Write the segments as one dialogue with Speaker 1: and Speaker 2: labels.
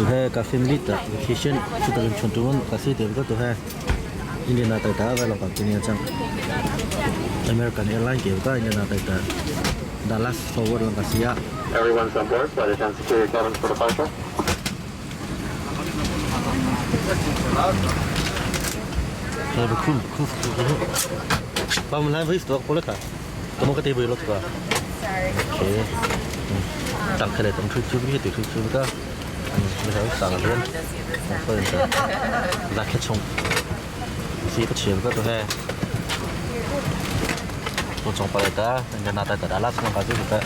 Speaker 1: Tuhe ka family ta vacation chutalin chuntumun ka si te ka tuhe Indiana tai ta vai long ka kini chang American Airline ke ka Indiana tai ta Dallas forward lang ka sia.
Speaker 2: Everyone's on board. Flight attendants secure your cabins for departure.
Speaker 1: Khum khum Pam lai với stock pole ka. Tomo ka te bui lot ka. Okay. Tang khale tang thu chu bi te thu chu ka. Mi sa sang rian. Phone ta. Za khe chung. Si ka chiam ka to he. To chong pa ta, na ta ta da la sang ka ju ta.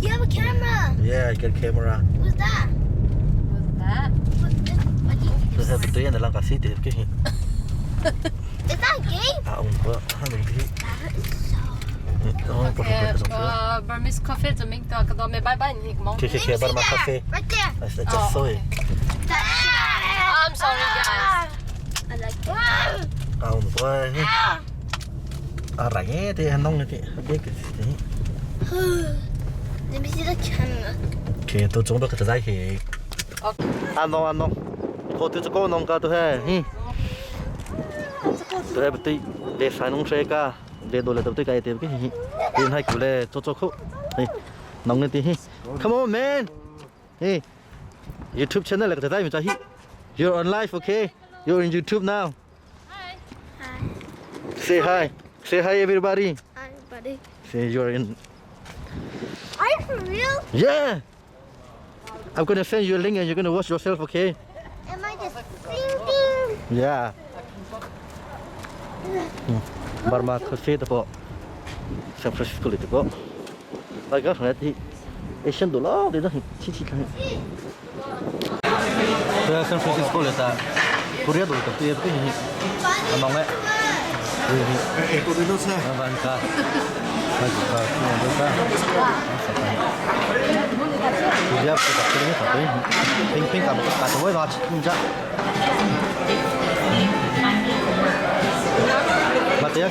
Speaker 3: You have a camera.
Speaker 1: Yeah, I got camera.
Speaker 3: What's that?
Speaker 4: What's that?
Speaker 3: What, this, what do you,
Speaker 1: Tôi have to là lang kasi te cái
Speaker 3: is that a game?
Speaker 1: à ông có hai mình cái
Speaker 3: That is so.
Speaker 1: ông có
Speaker 4: Okay,
Speaker 1: phải cái
Speaker 4: uh, Burmese coffee to make the kadame bye bye ni mo.
Speaker 1: Ke ke ke Burma cafe.
Speaker 3: Right there.
Speaker 1: I said just saw it.
Speaker 4: I'm sorry guys.
Speaker 3: I like it.
Speaker 1: À ông có à rảnh ấy thì hắn nông này thì biết cái gì.
Speaker 3: Let me see the camera.
Speaker 1: Okay, tôi chúng tôi cái gì thì. Ăn nông ăn nông. Cô tôi cho cô nông cả tôi hay. Tôi hay bật tí để sai nông xe cả để đồ là tôi cái tiền cái gì. Tiền hay cụ lệ cho cho khúc. Nông lên tí. Come on man. Hey. YouTube channel là cái gì mà cho You're on live, okay? You're in YouTube now.
Speaker 4: Hi.
Speaker 3: Hi.
Speaker 1: Say hi. Say hi everybody.
Speaker 3: Hi, buddy.
Speaker 1: Say you're in.
Speaker 3: Are you for real?
Speaker 1: Yeah. I'm gonna send you a link and you're gonna watch yourself, okay?
Speaker 3: Am I just thinking?
Speaker 1: Yeah. Burma Cafe 的不，San Francisco 里的不，那个很的，哎，先多了，对的很，亲戚看。对，San Francisco 里的，Korea 的对对，啊，忙嘞。
Speaker 5: 哎，多对多吃。
Speaker 1: 慢慢看，慢慢看，慢慢看。Korea 不打，这边打对，平平打不打的，我拿去，你家。mà tiếc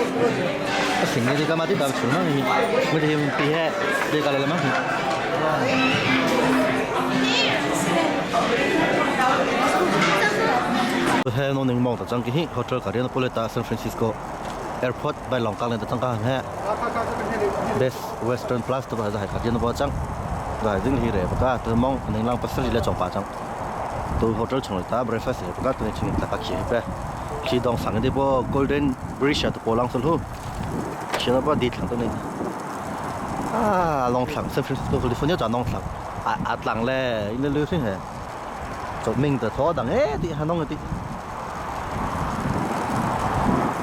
Speaker 1: cái xỉn này thì cái mà tiếp vào chúng nó thì mới thì tí hè đi cả là mất he no ning mong ta chang ki hi hotel ka rian pole ta San Francisco airport by long kang le ta chang ka he. Best Western Plus to ba za hai khat bo chang ga ding hi re ba ka mong ning lang pasal le chong pa chang to hotel chung ta breakfast he ba ka tu ching ta ka khi pe khi dong sang de bo Golden Bridge to po lang sul hu khi na ba di thlang to ni à long thlang San Francisco California cha nong thlang a a tlang le in le sing he cho mình ta tho dang e ti hanong ti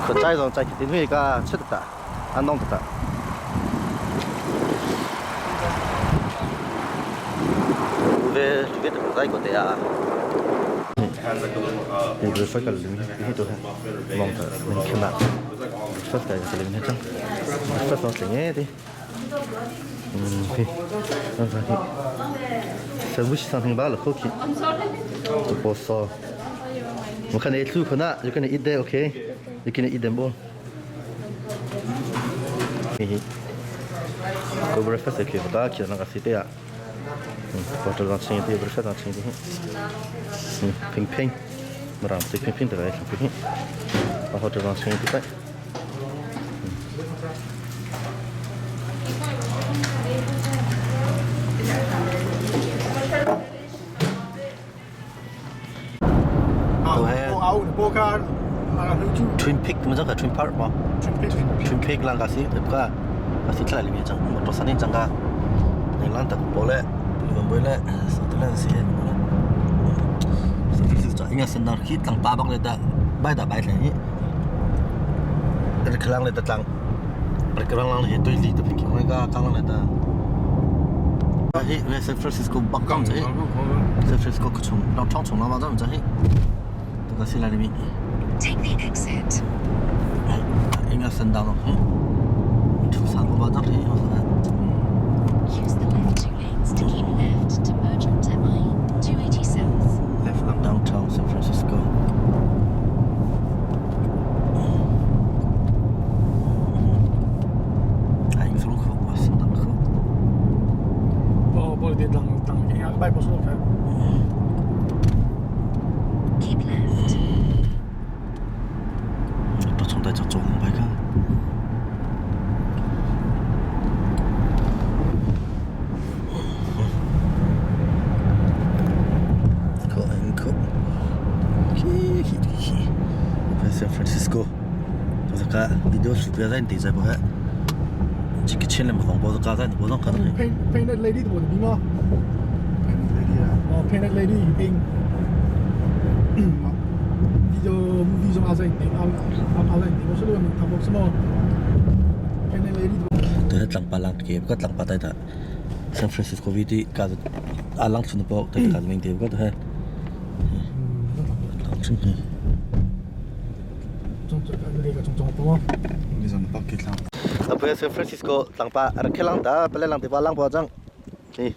Speaker 1: 可再种再定位个吃的，安弄的。về biết được cái của à thì vừa phải cần cái tôi mong là mình khi nào first cái cái mình hết trơn first nó sẽ nghe đi thì nó phải sandwich something about the cookie the boss we can eat two kana you can eat there okay you can eat them all Ko breakfast ke ba ki na ka site ya hotel na ching ti breakfast na ching ti ping ping maram ti ping ping ta ga ping ping hotel na ching ti pa Twin Peak 么这个 Twin Park 嘛，Twin Peak 啷个是对不个？是出来里面讲，我做啥人讲个？你啷得过来？你问来，是得来是？是是应该是那去当八百来的，买的买来，这个啷来的当，这个啷来对里的平均那个刚啷来的。嘿，San Francisco 北港这，San Francisco 可从老厂从老嘛这么这嘿，这个是来里面。
Speaker 6: Take the exit.
Speaker 1: 应该升到了，出啥个吧？这里
Speaker 6: Use the left two lanes to keep left to merge onto I-280 South.
Speaker 1: Left on downtown San Francisco. 哎，出口我升到口。
Speaker 6: Keep left.
Speaker 1: 都从在这做红白看。可可，嘿嘿嘿，San Francisco，这个video 是不要在地在不？这个千人不红包是刚才你不让看的。
Speaker 7: Painted Lady 我的名吗？
Speaker 5: Painted Lady 啊，
Speaker 7: 哦，Painted Lady 已经，你就 movie 中阿在点阿阿阿在点，我说那个名他们什么 Painted Lady
Speaker 1: 对，浪巴浪给个浪巴带的，San Francisco VD 搞的，啊浪出的包，对搞的名对个对，浪出的。
Speaker 7: 中中那个中中不？
Speaker 5: 你怎么包给他？
Speaker 1: 啊，不要 San Francisco 浪巴，阿克浪达，本来浪的巴浪巴张，哎，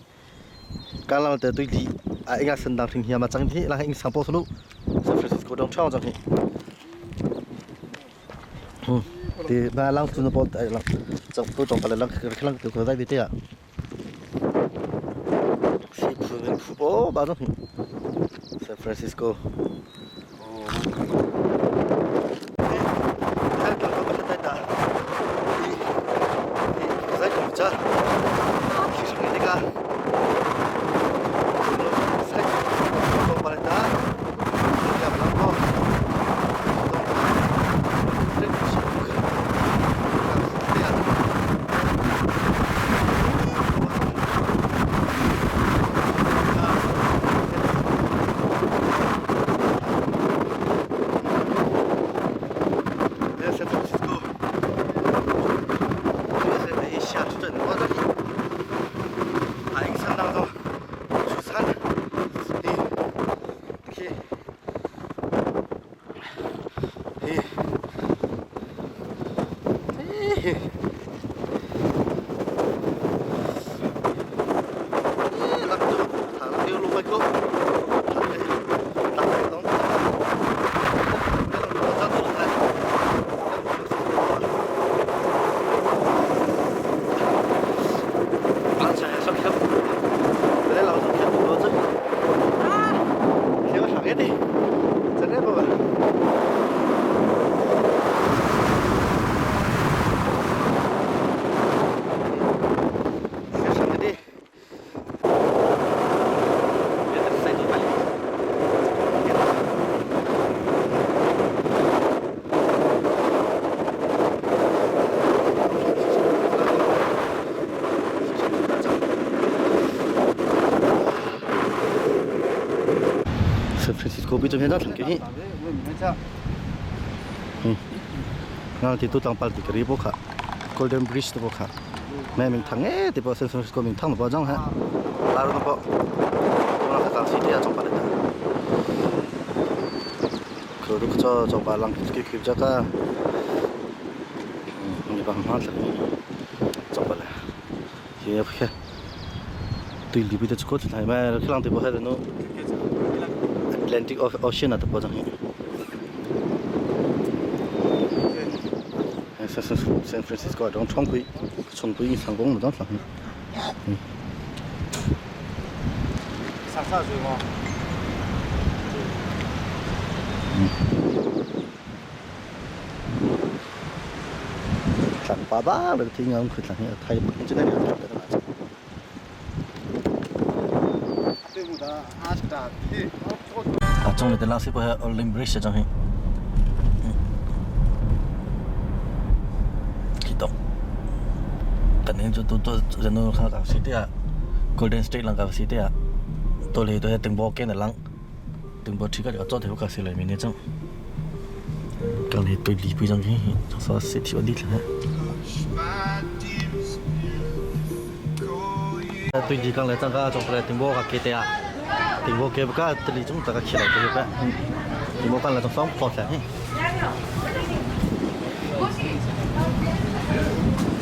Speaker 1: 刚浪的对里，啊应该是当听天嘛，张天，那应上波斯路，San Francisco 当唱张天。嗯，对，那浪出的包，哎浪，张都装不来浪，克浪都可在别的啊。西普跟普波巴张，San Francisco。San Francisco bi chung hin thlang ke hi. Ngal ti tu tlangpal ti kari bo kha. Golden Bridge te bo kha. Me ming thang e ti bo San Francisco ming thang bo jong ha. Laru bo. Tong la kha si te a chong pa le ta. Khu ru cho chong pa lang ki khip ja ka. Ni ba ma tla. Chong pa le. Hi khe. Tui li bi te chko thai ma khlang ti bo ha no. Atlantic Ocean at po jang hi. San Francisco dong chong pui chong pui sang gong dong thlang.
Speaker 5: 上啥水吗？
Speaker 1: Tlang pa ba le ti ngam khut thlang hi thai bu chen ne ta ta na. A chung le te lang si po ha Olympic Bridge chang hi. Ki tok. Kan in chu tu to janu kha ka city a Golden State lang ka city a to le to ting bo ke na lang ting bo thi ka cho the ka si le mi ne chang. Kan le to li pu chang hi so city on di thlang. 对你讲来，咱个中国来顶波个给的啊，顶波给不个，这里中这个起来就是个，顶波干来种双跑噻。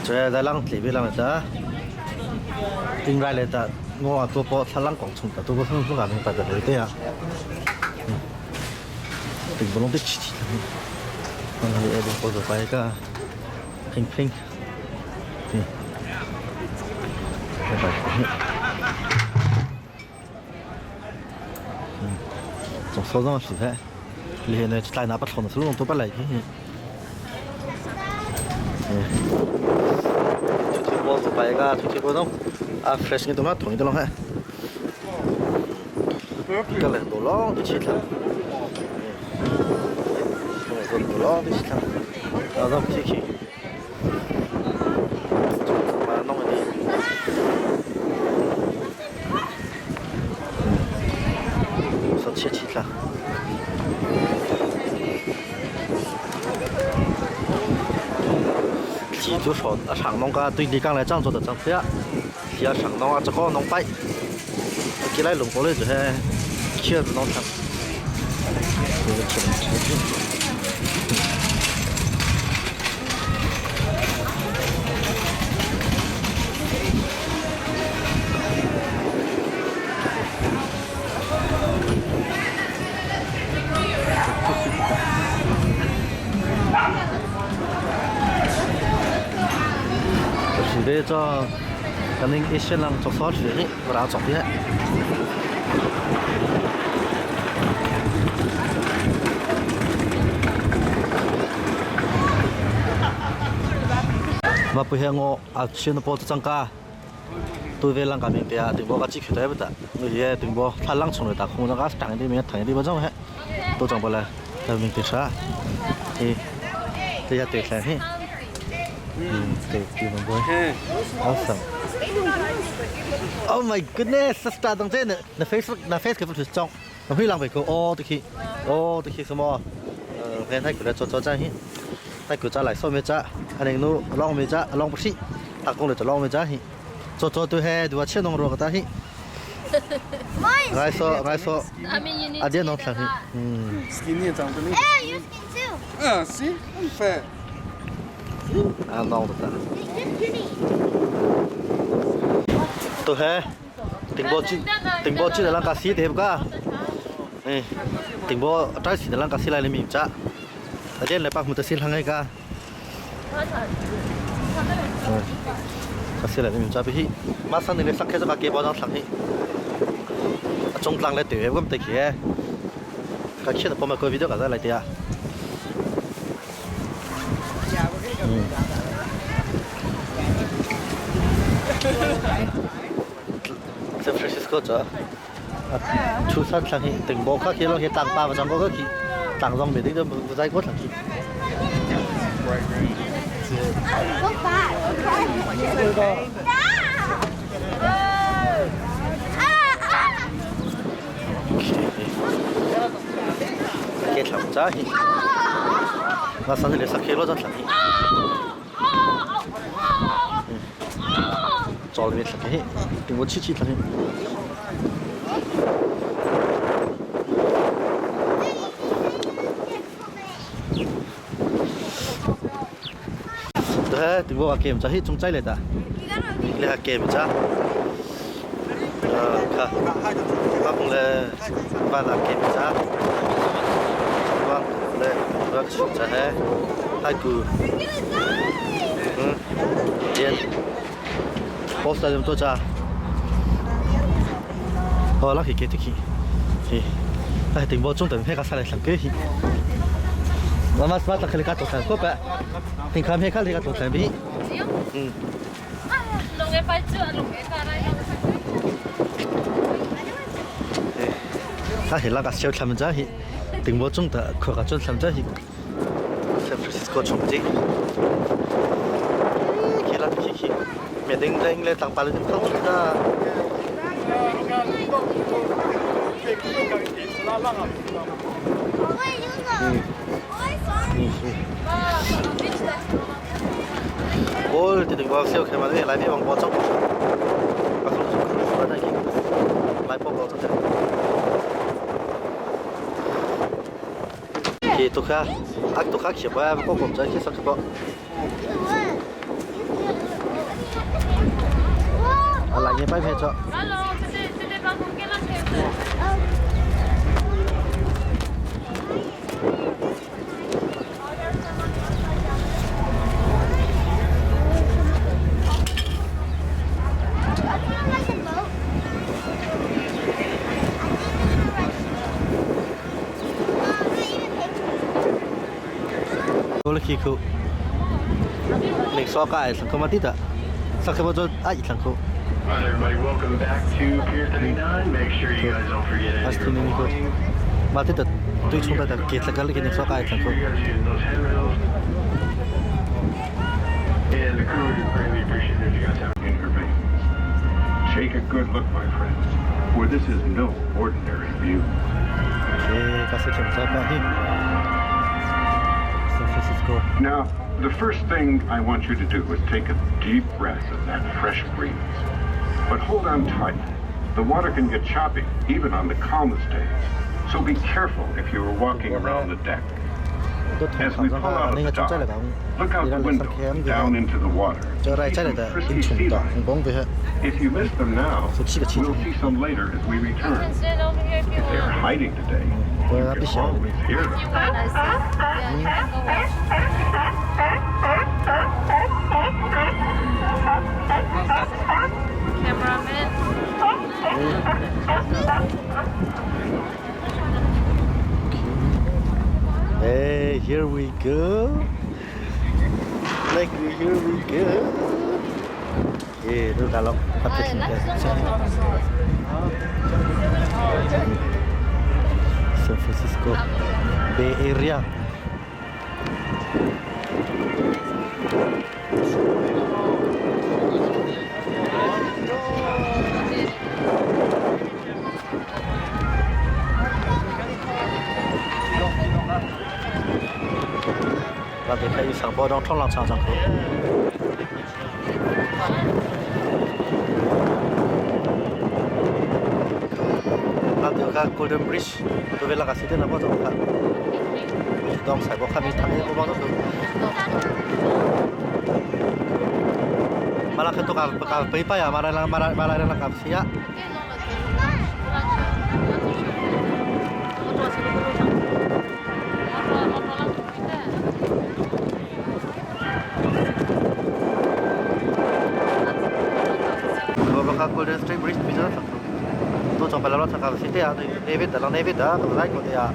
Speaker 1: 这在浪里边浪的，顶来来的，我做波他浪广冲的，做波从从哪边摆的来的呀？顶波弄得起起的，我那里边波就摆个平平，嗯。 总说上实在，你现在来拿不同的路都不来的。嗯，出去我是摆个出去活动，啊，fresh 你都买同一的了哈。个来多浪都去了，嗯，多浪都去了，然后去去。 切切啦！记住说，上农个对你讲来讲做的政策，要上农啊，这个农摆，进来弄过来就是切子农场，这个切切。 để cho cái nên ít xem làm cho sót thì và đã chọn đi hết. Mà bây giờ ngô à xin nó bỏ cho ca tôi về lăng cả mình thì à đừng bỏ cái chiếc đấy bất người gì đừng bỏ thà lăng xuống rồi ta không nó cái chẳng đi mình thằng đi bao nhiêu hết tôi chẳng bỏ lại tại mình tự sao thì thì giờ tự làm hết. Awesome. Oh my goodness, sister, 当真的，那 Facebook 那 Facebook 不是装，那会浪费个哦，对去，哦对去什么？呃，睇佢来做做真去，睇佢再来收咩啫？阿你努浪咩啫？浪不死，打工嚟就浪咩啫？去，做做对系对话千农罗个得去。来说来说，阿姐侬睇去，嗯。
Speaker 5: Skinny 长得那。
Speaker 3: Hey, you're skinny too.
Speaker 5: 嗯，see, I'm fat.
Speaker 1: 啊，弄得。tôi he tỉnh bộ chi tỉnh bộ chi là lăng cà xí thế cả tỉnh bộ trái xí là lăng cà xí lại mình cha ở trên lại bắt một xí lăng ngay cả cà xí lại mình cha bị mà sang này sang cái cái cái bao nhiêu thằng中浪来对，我们得去，cái去的帮忙个 video 个来的啊。San Francisco 这，出山上去，等波卡去了去当爸爸张哥去，当上面的都不在过上去。
Speaker 3: Go fast. Ah! Ah!
Speaker 1: Cha hi. Nga san le sakhe lo chan hi. Chol ve thla hi. Ting chi chi thla hi. Thế thì vô kem cho hết trong trái này ta. Lấy kem cha. Ờ, khá. Bác le ba là kem cha. Vâng, le bác cha he. Hai cù. Ừ. Yên. Post là tôi cha. Ờ, lắc thì kia thì thì. 哎，定波中等片个上来上个去。妈妈妈打开了个多产过百，你看片看那个多产品。嗯。他是那个小他们家去，定波中的可个准他们家去。San Francisco 冲击。去啦去去，面顶顶咧当巴里头出的。我这个小开嘛，来边往广州，啊，从从来来报告这个。去都看，啊都看去不？我广州去上去不？啊，来你摆拍照。我来去口，你说个爱上课嘛地的，上课不做阿一上课。
Speaker 2: All right, everybody, welcome back to Pier 39. Make sure you guys don't forget any of your belongings.
Speaker 1: 嘛地的对冲的的给这个那个你说个爱上课。
Speaker 2: Make sure you guys use those handrails. And the crew would greatly appreciate it if you guys have
Speaker 8: in her veins. Take a good look, my friends, for this is no ordinary view.
Speaker 1: 诶，这是怎么办？San Francisco.
Speaker 8: Now, the first thing I want you to do is take a deep breath of that fresh breeze. But hold on tight. The water can get choppy, even on the calmest days. So be careful if you are walking around the deck. As we pull out of the dock, look out the window down into the water. See some frisky sea lions. If you miss them now, we'll see some later as we return.
Speaker 4: Can stand over here if you
Speaker 8: If they are
Speaker 4: want.
Speaker 8: hiding today, you can always hear them.
Speaker 4: You want, I said. Yeah, you can go watch. Cameraman.
Speaker 1: Hey, here we go. Like here we go. Yeah, tôi cả lộc bắt được San Francisco Bay Area. 那边还有上包装、冲浪场上课。那就看 Golden Bridge，都被那个谁的那包装看，当赛过看没他们不帮着。Malah ketuk ka pa ya, malah malah malah lang ka siya. Baka Golden Street Bridge bisa tu sampai lalu cakap situ ya, David dalam David dah, kalau lagi kau ya.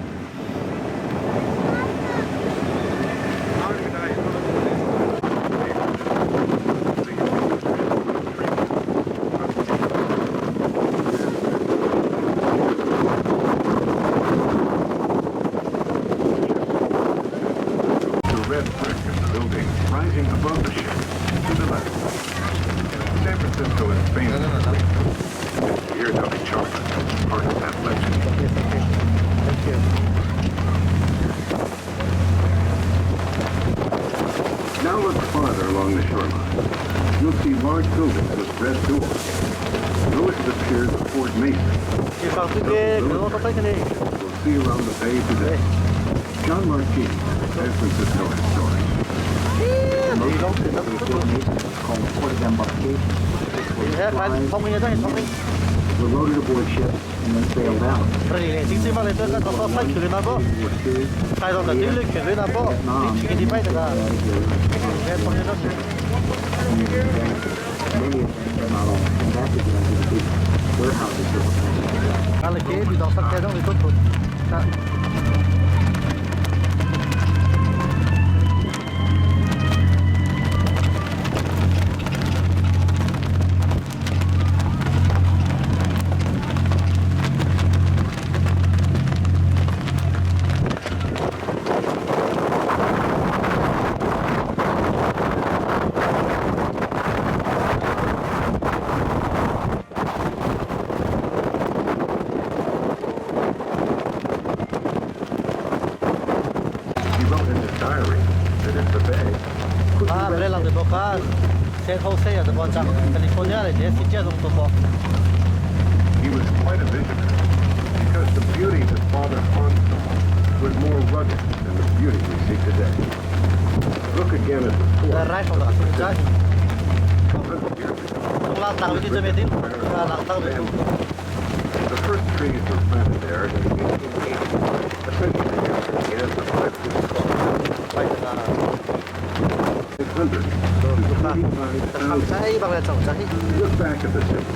Speaker 8: The red brick of the building rising above the ship to the left. San Francisco is famous for it. Here's how they charge part of that legend.
Speaker 1: Okay, thank you. Thank you.
Speaker 8: along the shoreline, you'll see large buildings with red doors. Those are the piers of Fort Mason. We'll see around the bay today. John Martini, San Francisco historian.
Speaker 9: Called Port of Embarkation. Were loaded aboard ships and then sailed out. Many of them, not all, come back again to the big warehouses that were
Speaker 8: He wrote in his diary that if the bay could
Speaker 1: Ah,
Speaker 8: be
Speaker 1: bre lang de boka. San Jose ya de boka. California le de si jia zong to bo.
Speaker 8: He was quite a visionary because the beauty that Father Hahn saw was more rugged than the beauty we see today. Look again at the port.
Speaker 1: Right from the su ja.
Speaker 8: 100 years ago,
Speaker 1: Tong la tang bi me din. La tang bi tu.
Speaker 8: The first trees were planted there in 1880, a century after the end of the
Speaker 1: Bai da.
Speaker 8: 600 to 25,000.
Speaker 1: Sai bang le chong ja hi.
Speaker 8: Look back at the city.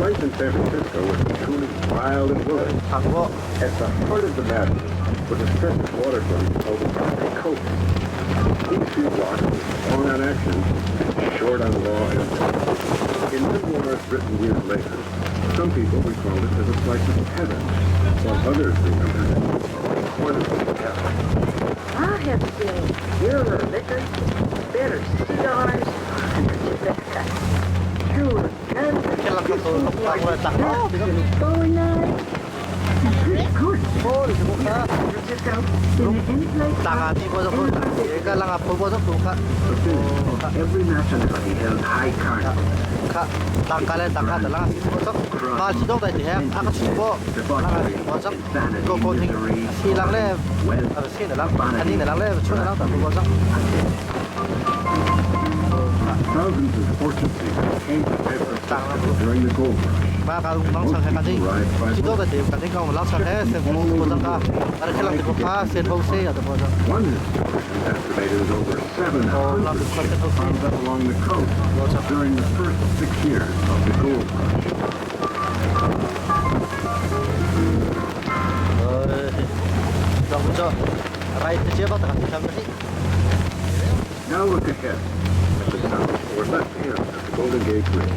Speaker 8: Life in San Francisco was truly wild and woolly.
Speaker 1: Tang bo.
Speaker 8: At the heart of the madness was a stretch of waterfront called the Country Coast. These few blocks were long on action and short on law and order. In memoirs written years later, some people recalled it as a slice of heaven, while others remembered it as a corner of hell.
Speaker 4: I have seen purer liquor, better cigars, tobacco, truer guns
Speaker 1: Ke lang ka to tang le tang bo.
Speaker 4: and bowie knives. Good.
Speaker 1: Bo le bo ka.
Speaker 4: Francisco, in any place
Speaker 1: Tang a ti bo zo ko. Ye ka lang a po bo zo tu ka.
Speaker 9: The Finnish, every nationality held high carnival.
Speaker 1: Ka tang ka le tang ka ta lang si bo zo. Ma chi dong dai ti he. A ka chi bo. Lang a si bo zo.
Speaker 9: Insanity,
Speaker 1: Go go ting.
Speaker 9: misery,
Speaker 1: Si lang le.
Speaker 9: wealth,
Speaker 1: A si de lang. Ani de lang le chu de lang ta bo zo.
Speaker 8: Thousands of fortune seekers came to San Francisco during the gold rush.
Speaker 1: มาการน้องชายกันจริงที่ตัวแต่เดี๋ยวกันที่กองน้องชายแท้เซนโฮโบจังกาอะไรที่เราติดพาเซนโฮเซ่อะแต่โบจัง
Speaker 8: One historian estimated that over 700 ships found up along the coast during the first 6 years of the gold rush.
Speaker 1: เออลองดูจ้ะอะไรจะเชื่อบ้างแต่ทำไม่
Speaker 8: Now look ahead at the south or left end of the Golden Gate Bridge.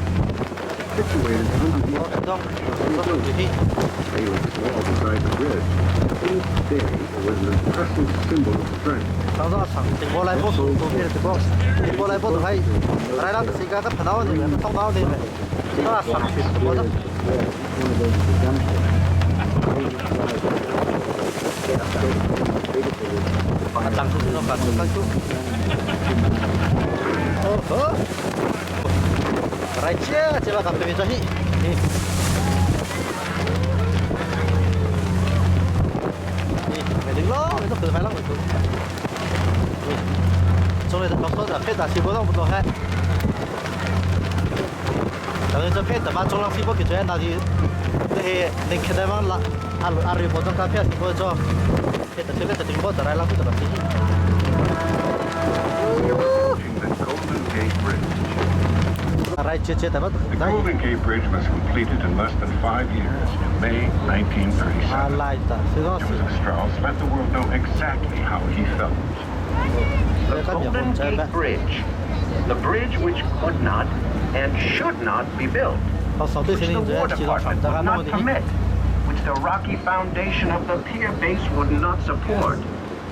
Speaker 8: Situated underneath
Speaker 1: ต้องต้องอยู่ที่
Speaker 8: failing small beside the bridge, in its day it was an impressive symbol of strength.
Speaker 1: เราต้องสั่งถึงโบไลโบสูงตัวพี่ถึงโบถึงโบไลโบตัวให้อะไรล่ะสิกาก็พนาวนี่ต้องเอานี่เลยต้องสั่งถึงโบต้อง
Speaker 9: One of those is a gunship.
Speaker 1: ตั้งทุกที่ต้องการตั้งทุกโอ้โหไรเชี่ยเจ้ากับเป็นจ้าที่นี่นี่ไม่ถึงล้อไม่ต้องเปิดไฟล้อไม่ถึง中来的高速的配打西波让不多嗨，但是这配的嘛，中浪西波给这那里那些能看到嘛拉阿阿瑞波中卡片西波做，配的这个的顶波的来拉不的吧？
Speaker 8: We are approaching the Golden Gate Bridge.
Speaker 1: 来接接的嘛，
Speaker 8: The Golden Gate Bridge was completed in less than 5 years, in May
Speaker 1: 啊
Speaker 8: 1937.
Speaker 1: 来的，谁说是？
Speaker 8: Joseph Strauss let the world know exactly how he felt.
Speaker 10: The Golden Gate Bridge, the bridge which could not and should not be built,
Speaker 1: 好，少对
Speaker 10: which
Speaker 1: 谁
Speaker 10: the
Speaker 1: 的
Speaker 10: War
Speaker 1: 这几道
Speaker 10: Department
Speaker 1: 大
Speaker 10: would
Speaker 1: 家弄
Speaker 10: not
Speaker 1: 的。
Speaker 10: permit, which the rocky foundation of the pier base would not support,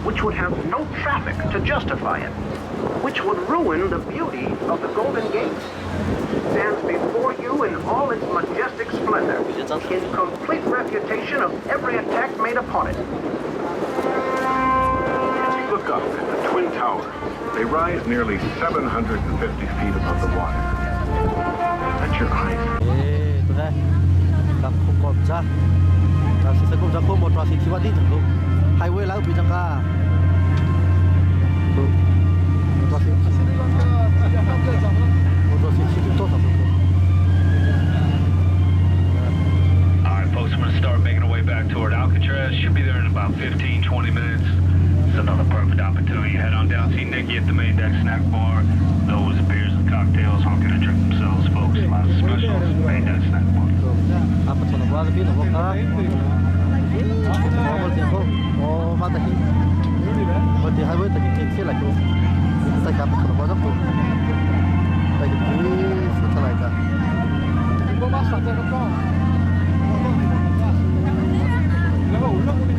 Speaker 10: which would have no traffic to justify it, which would ruin the beauty of the Golden Gate, stands before you in all its majestic splendor, in complete refutation of every attack made upon it.
Speaker 8: Look up at the Twin Towers. They rise nearly 750 feet above the water. Let your eyes
Speaker 1: 诶，对不？咁空个唔揸，但是成功就空冇抓是天啲同路，highway 楼变咗噶。抓是，我抓是七多少度？
Speaker 2: All right, folks, I'm going to start making our way back toward Alcatraz. Should be there in about 15, 20 minutes. It's another perfect opportunity. Head on down, see Nikki at the main deck snack bar. Those beers and cocktails aren't going to drink themselves, folks. A lot of specials. Main deck snack bar.
Speaker 1: 阿不从那瓜子边我卡，我点后我妈的，我点还会等你起来个，再看不从那瓜子不，再个皮是出来个。
Speaker 7: 이거 막 사자가 내가 올라오는 거.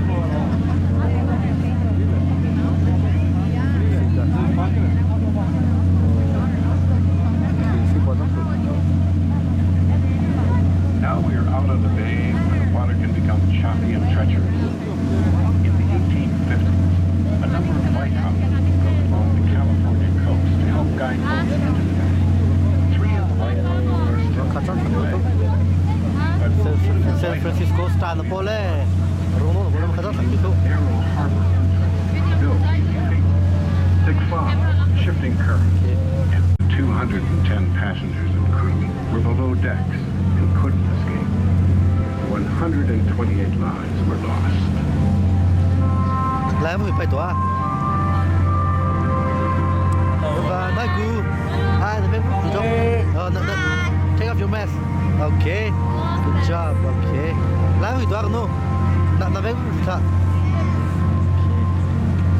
Speaker 8: Now we are out on the bay where the water can become choppy and treacherous. In the 1850s, a number of lighthouses were built along the California coast to help guide boats into the bay. Three of the lighthouses are still standing today. But even the
Speaker 1: San Francisco stand 波嘞，罗诺我们看到什么都。
Speaker 8: narrow harbor entrance built in thick fog, shifting currents, and 210 passengers and crew were below decks and couldn't escape. 128 lives were lost.
Speaker 1: 来不拜托啊！拜拜，姑，嗨，那边不中，哦，那那，take off your mask. Okay, good job. Okay，来回多少个喏？那那边不是他。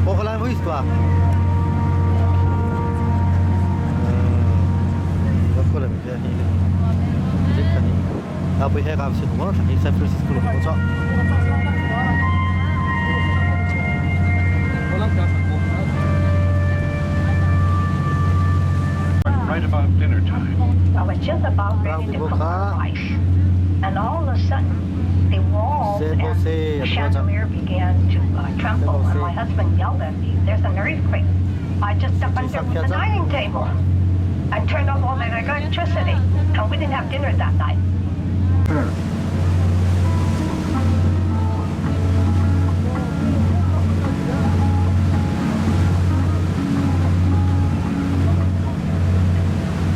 Speaker 1: 我和来回是吧？嗯，我过来没得，这肯定，那不还搞不起，我肯定 San Francisco 了，我操！
Speaker 8: Right about dinner time,
Speaker 4: I was just about ready to cook my rice. And all of a sudden, the walls
Speaker 1: San
Speaker 4: and
Speaker 1: Jose,
Speaker 4: the chandelier began to tremble.
Speaker 1: Jose.
Speaker 4: And my husband yelled at me, there's an earthquake. I just stepped under the dining table and turned off all the electricity. And we didn't have dinner that night.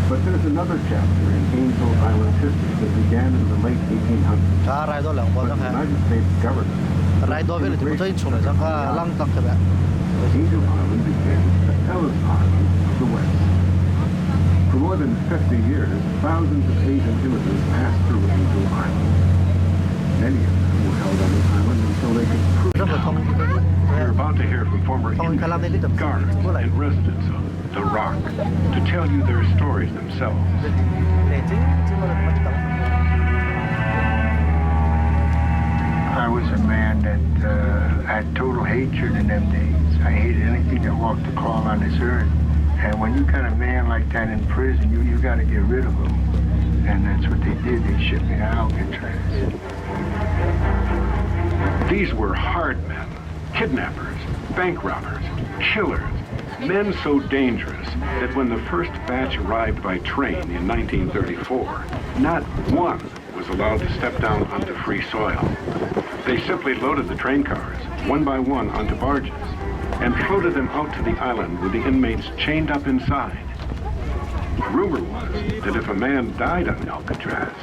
Speaker 8: But there's another chapter in Angel Island history that began in the late 1800s.
Speaker 1: 他来到两波
Speaker 8: When
Speaker 1: 张
Speaker 8: the
Speaker 1: 开。
Speaker 8: United States government
Speaker 1: 来多为了就不真出来，张个浪荡特别。
Speaker 8: Angel Island became the Ellis Island of the West. For more than 50 years, thousands of Asian immigrants passed through Angel Island. Many of them were held on the island until they could prove
Speaker 1: 任何通，
Speaker 8: You're about to hear from former inmates, guards, and residents of The Rock to tell you their stories themselves.
Speaker 9: I was a man that had total hatred in them days. I hated anything that walked the crawl on this earth. And when you got a man like that in prison, you got to get rid of him. And that's what they did. They shipped me to Alcatraz.
Speaker 8: These were hard men, kidnappers, bank robbers, killers, men so dangerous that when the first batch arrived by train in 1934, not one was allowed to step down onto free soil. They simply loaded the train cars, one by one, onto barges and floated them out to the island with the inmates chained up inside. Rumor was that if a man died on Alcatraz,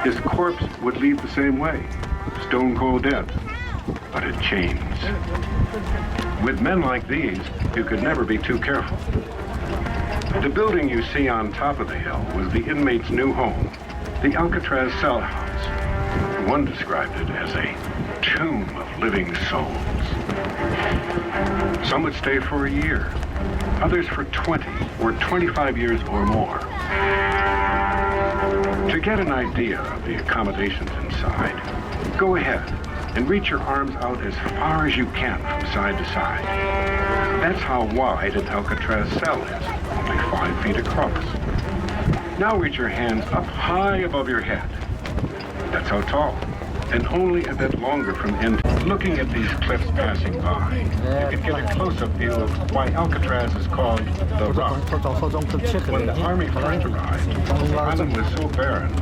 Speaker 8: his corpse would leave the same way, stone cold dead, but in chains. With men like these, you could never be too careful. The building you see on top of the hill was the inmates' new home, the Alcatraz Cell House. One described it as a tomb of living souls. Some would stay for a year, others for 20 or 25 years or more. To get an idea of the accommodations inside, go ahead and reach your arms out as far as you can from side to side. That's how wide an Alcatraz cell is, only 5 feet across. Now reach your hands up high above your head. That's how tall. And only a bit longer from end. Looking at these cliffs passing by, you can get a close-up view of why Alcatraz is called the Rock. When the army first arrived, the island was so barren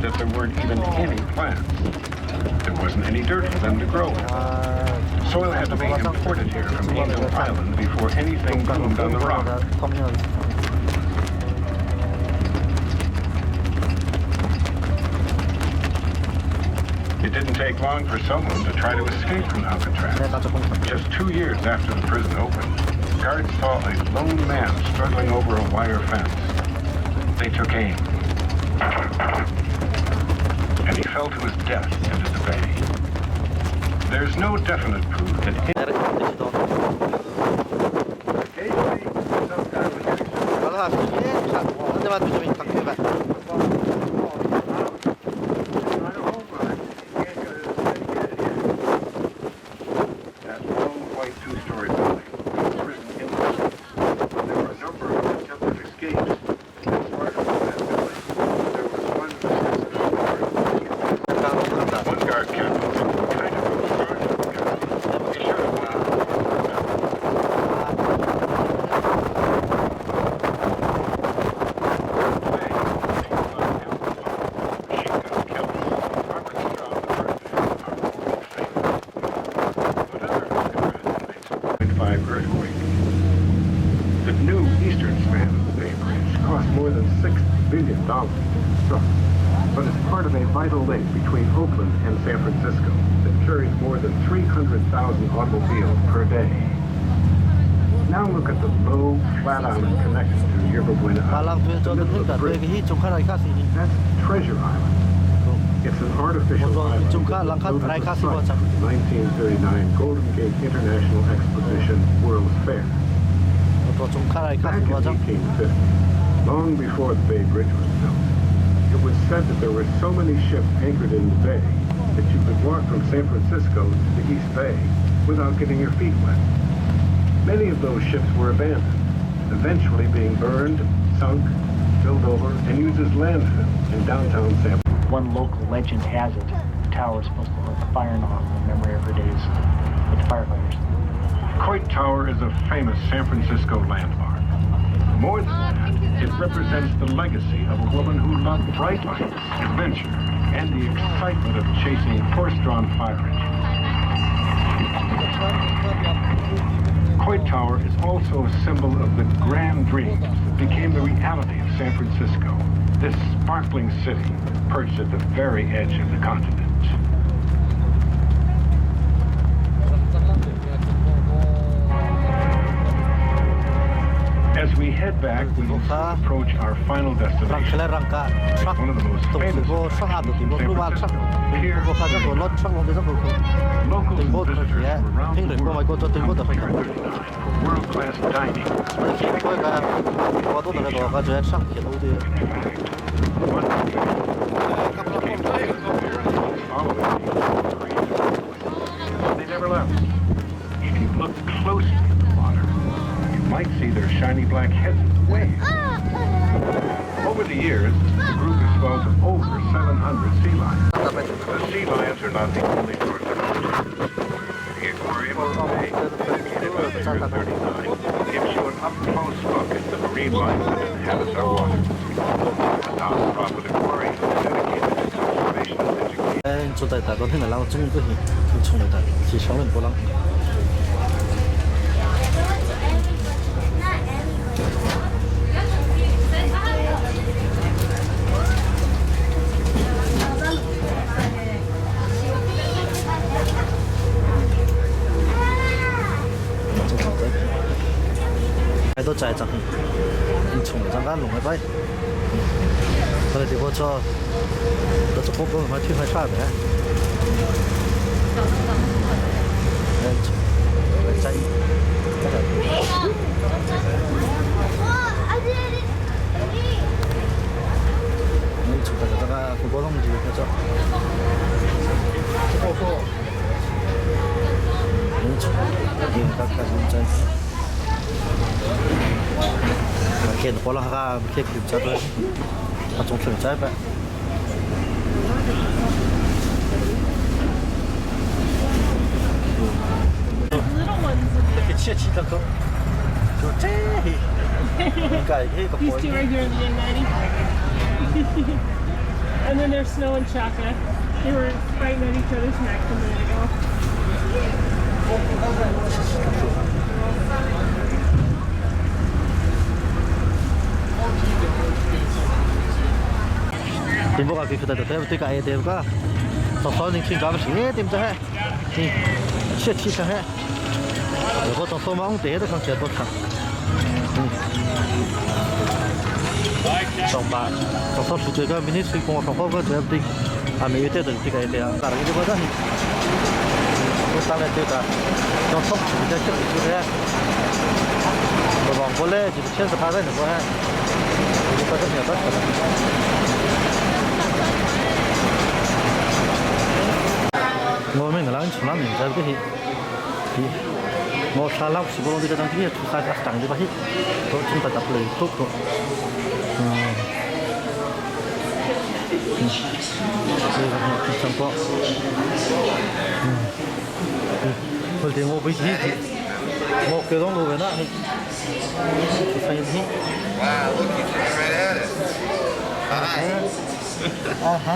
Speaker 8: that there weren't even any plants. There wasn't any dirt for them to grow in. Soil had to be imported here from Angel Island before anything bloomed on the rock. It didn't take long for someone to try to escape from Alcatraz. Just 2 years after the prison opened, guards saw a lone man struggling over a wire fence. They took aim. And he fell to his death into the bay. There's no definite proof that That long white two-story building was prison inlet. There were a number of attempted escapes. As part of that building, there was one One guard captain kind of a sergeant guy. He should have went Five earthquake. The new eastern span of the Bay Bridge cost more than $6 billion to construct, but it's part of a vital link between Oakland and San Francisco that carries more than 300,000 automobiles per day. Now look at the low, flat island connected to Yerba Buena Island, the middle of the bridge. That's Treasure Island. It's an artificial island that was built at the site of the 1939 Golden Gate International Exposition World's Fair. Back in 1850, long before the Bay Bridge was built, it was said that there were so many ships anchored in the bay that you could walk from San Francisco to the East Bay without getting your feet wet. Many of those ships were abandoned, eventually being burned, sunk, filled over, and used as landfill in downtown San
Speaker 11: One local legend has it, the tower is supposed to look fire nozzle in memory of her days with the firefighters.
Speaker 8: Coit Tower is a famous San Francisco landmark. More than that, it represents the legacy of a woman who loved bright lights, adventure, and the excitement of chasing horse-drawn fire engines. Coit Tower is also a symbol of the grand dreams that became the reality of San Francisco, this sparkling city perched at the very edge of the continent. As we head back, we will soon approach our final destination, one of the most famous attractions in San Francisco, Pier 39. Locals and visitors from around the world come to Pier 39 for world-class dining. In fact, one visitors came to visit the pier in the months following the Korean earthquake. They never left. If you look closely at the water, you might see their shiny black heads in the waves. Over the years, the group has swelled to over 700 sea lions. The sea lions are not the only source of entertainment. The aquarium on the bay, dedicated by Pier 39, gives you an up-close look at the marine life that inhabits our waters. A non-profit aquarium dedicated to conservation and education.
Speaker 1: 哎，做在大当天的人终于都是冲来的，是小人不人。
Speaker 3: Not everybody.
Speaker 1: 都在这，你冲来咱弄来摆。后来这个车，到这个个还挺还差的。哎，在，在。
Speaker 3: Oh, I did it.
Speaker 1: 你冲来这个不过弄就那个。你冲，你看看在。见过了哈，去去在对，他总去在呗。切切他个，就这嘿，该嘿个
Speaker 12: These two are here in the N90. And then there's Snow and Chaka. They were fighting at each other's necks a minute ago.
Speaker 1: 点不个给佢哋就对对个哎对个，到少人听咱们是点子嘿，嗯，切切他嘿，我到扫盲第一都看起来多长，嗯，上班，到少数这个明天水工上好个这对，还没有得这个对啊，咋个就不得，我上来对个，要上去的这个就是，我往过来就是牵着他的那个，我把这苗子出来。我们个人从那名字这些，我查老是不弄这个东西，出啥个长的吧些，都从大家不来都都，嗯，嗯，这个非常多，嗯，嗯，我点我不行，我给到路边那，出啥事？
Speaker 13: Wow, look, you came right at it. Hi.
Speaker 1: 啊哈，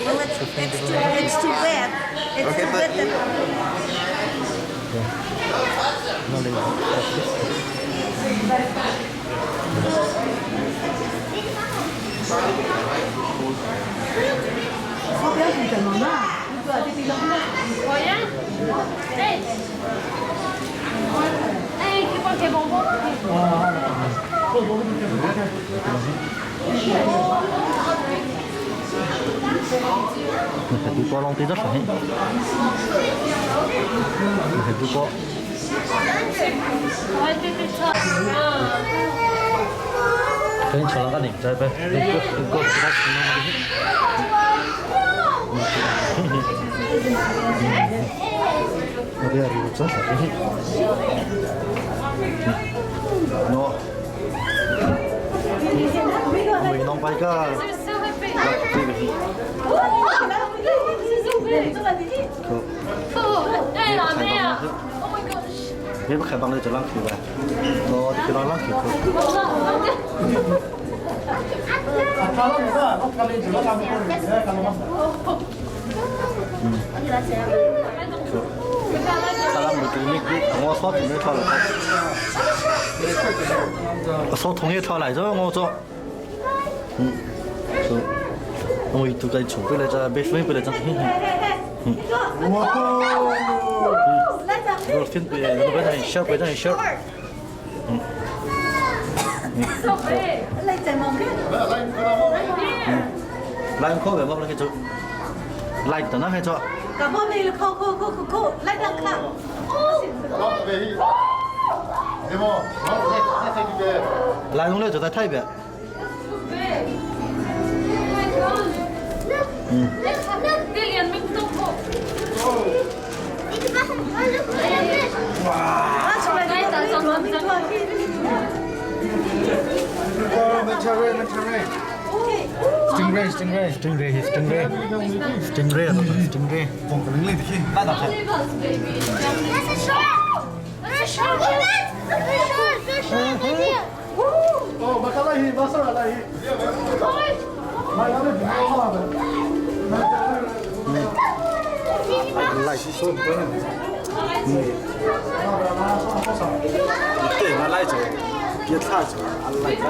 Speaker 14: Well, it's too bad. It's
Speaker 13: Okay,
Speaker 14: too
Speaker 13: but
Speaker 14: bad that
Speaker 1: 那里。
Speaker 12: Hey! Hey, keep on, keep on.
Speaker 1: 你还丢包弄对着上，你还丢包。跟你吃那个零在呗，你个你个其他吃那个。我这个真是，喏，没弄白个，这个是。
Speaker 12: Oh my gosh.
Speaker 1: 你不开帮的就啷去呗，我就给他啷去。他那没给你我烧桶也炒来，烧桶也炒来着，我做，嗯，是，我一都在准备来着，没准备来着，嗯，哇，我分别，我摆成小，摆成小，嗯，
Speaker 12: So big.
Speaker 1: 来口味我们来做，来等下还做。
Speaker 14: 搞不没了，扣扣扣扣扣，来两看。
Speaker 1: 来用来就在台边。
Speaker 12: Big. Oh my gosh.
Speaker 1: 嗯。
Speaker 12: Lillian,
Speaker 1: 哇！
Speaker 5: Stingray, stingray.
Speaker 1: Stingray, stingray. Stingray, stingray.
Speaker 3: That's a shark! There's a shark! Look at that! Look at the shark! There's a shark right there!
Speaker 7: 哦，马卡拉希，马上来希。
Speaker 1: 来，说不嗯。对，我来做，别差做，来来。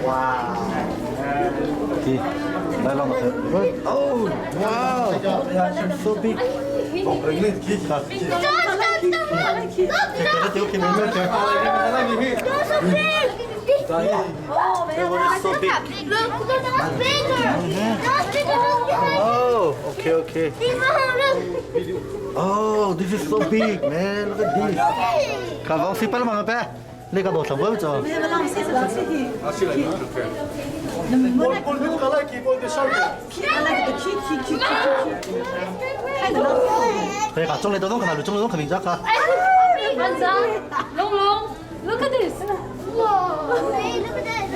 Speaker 1: 哇！对，来两个。Oh, wow! So big.
Speaker 3: That's so big!
Speaker 1: That one is so big.
Speaker 3: Look, look, that's bigger! That's bigger than behind
Speaker 1: Oh, okay, okay. Oh, this is so big, man. Look at this. 看王水摆了嘛呗？那个老长不着？哎，看中来都弄看到，中来弄看名字看。
Speaker 12: Hansa, Long Long, look at this.
Speaker 3: Whoa! Hey, look at this.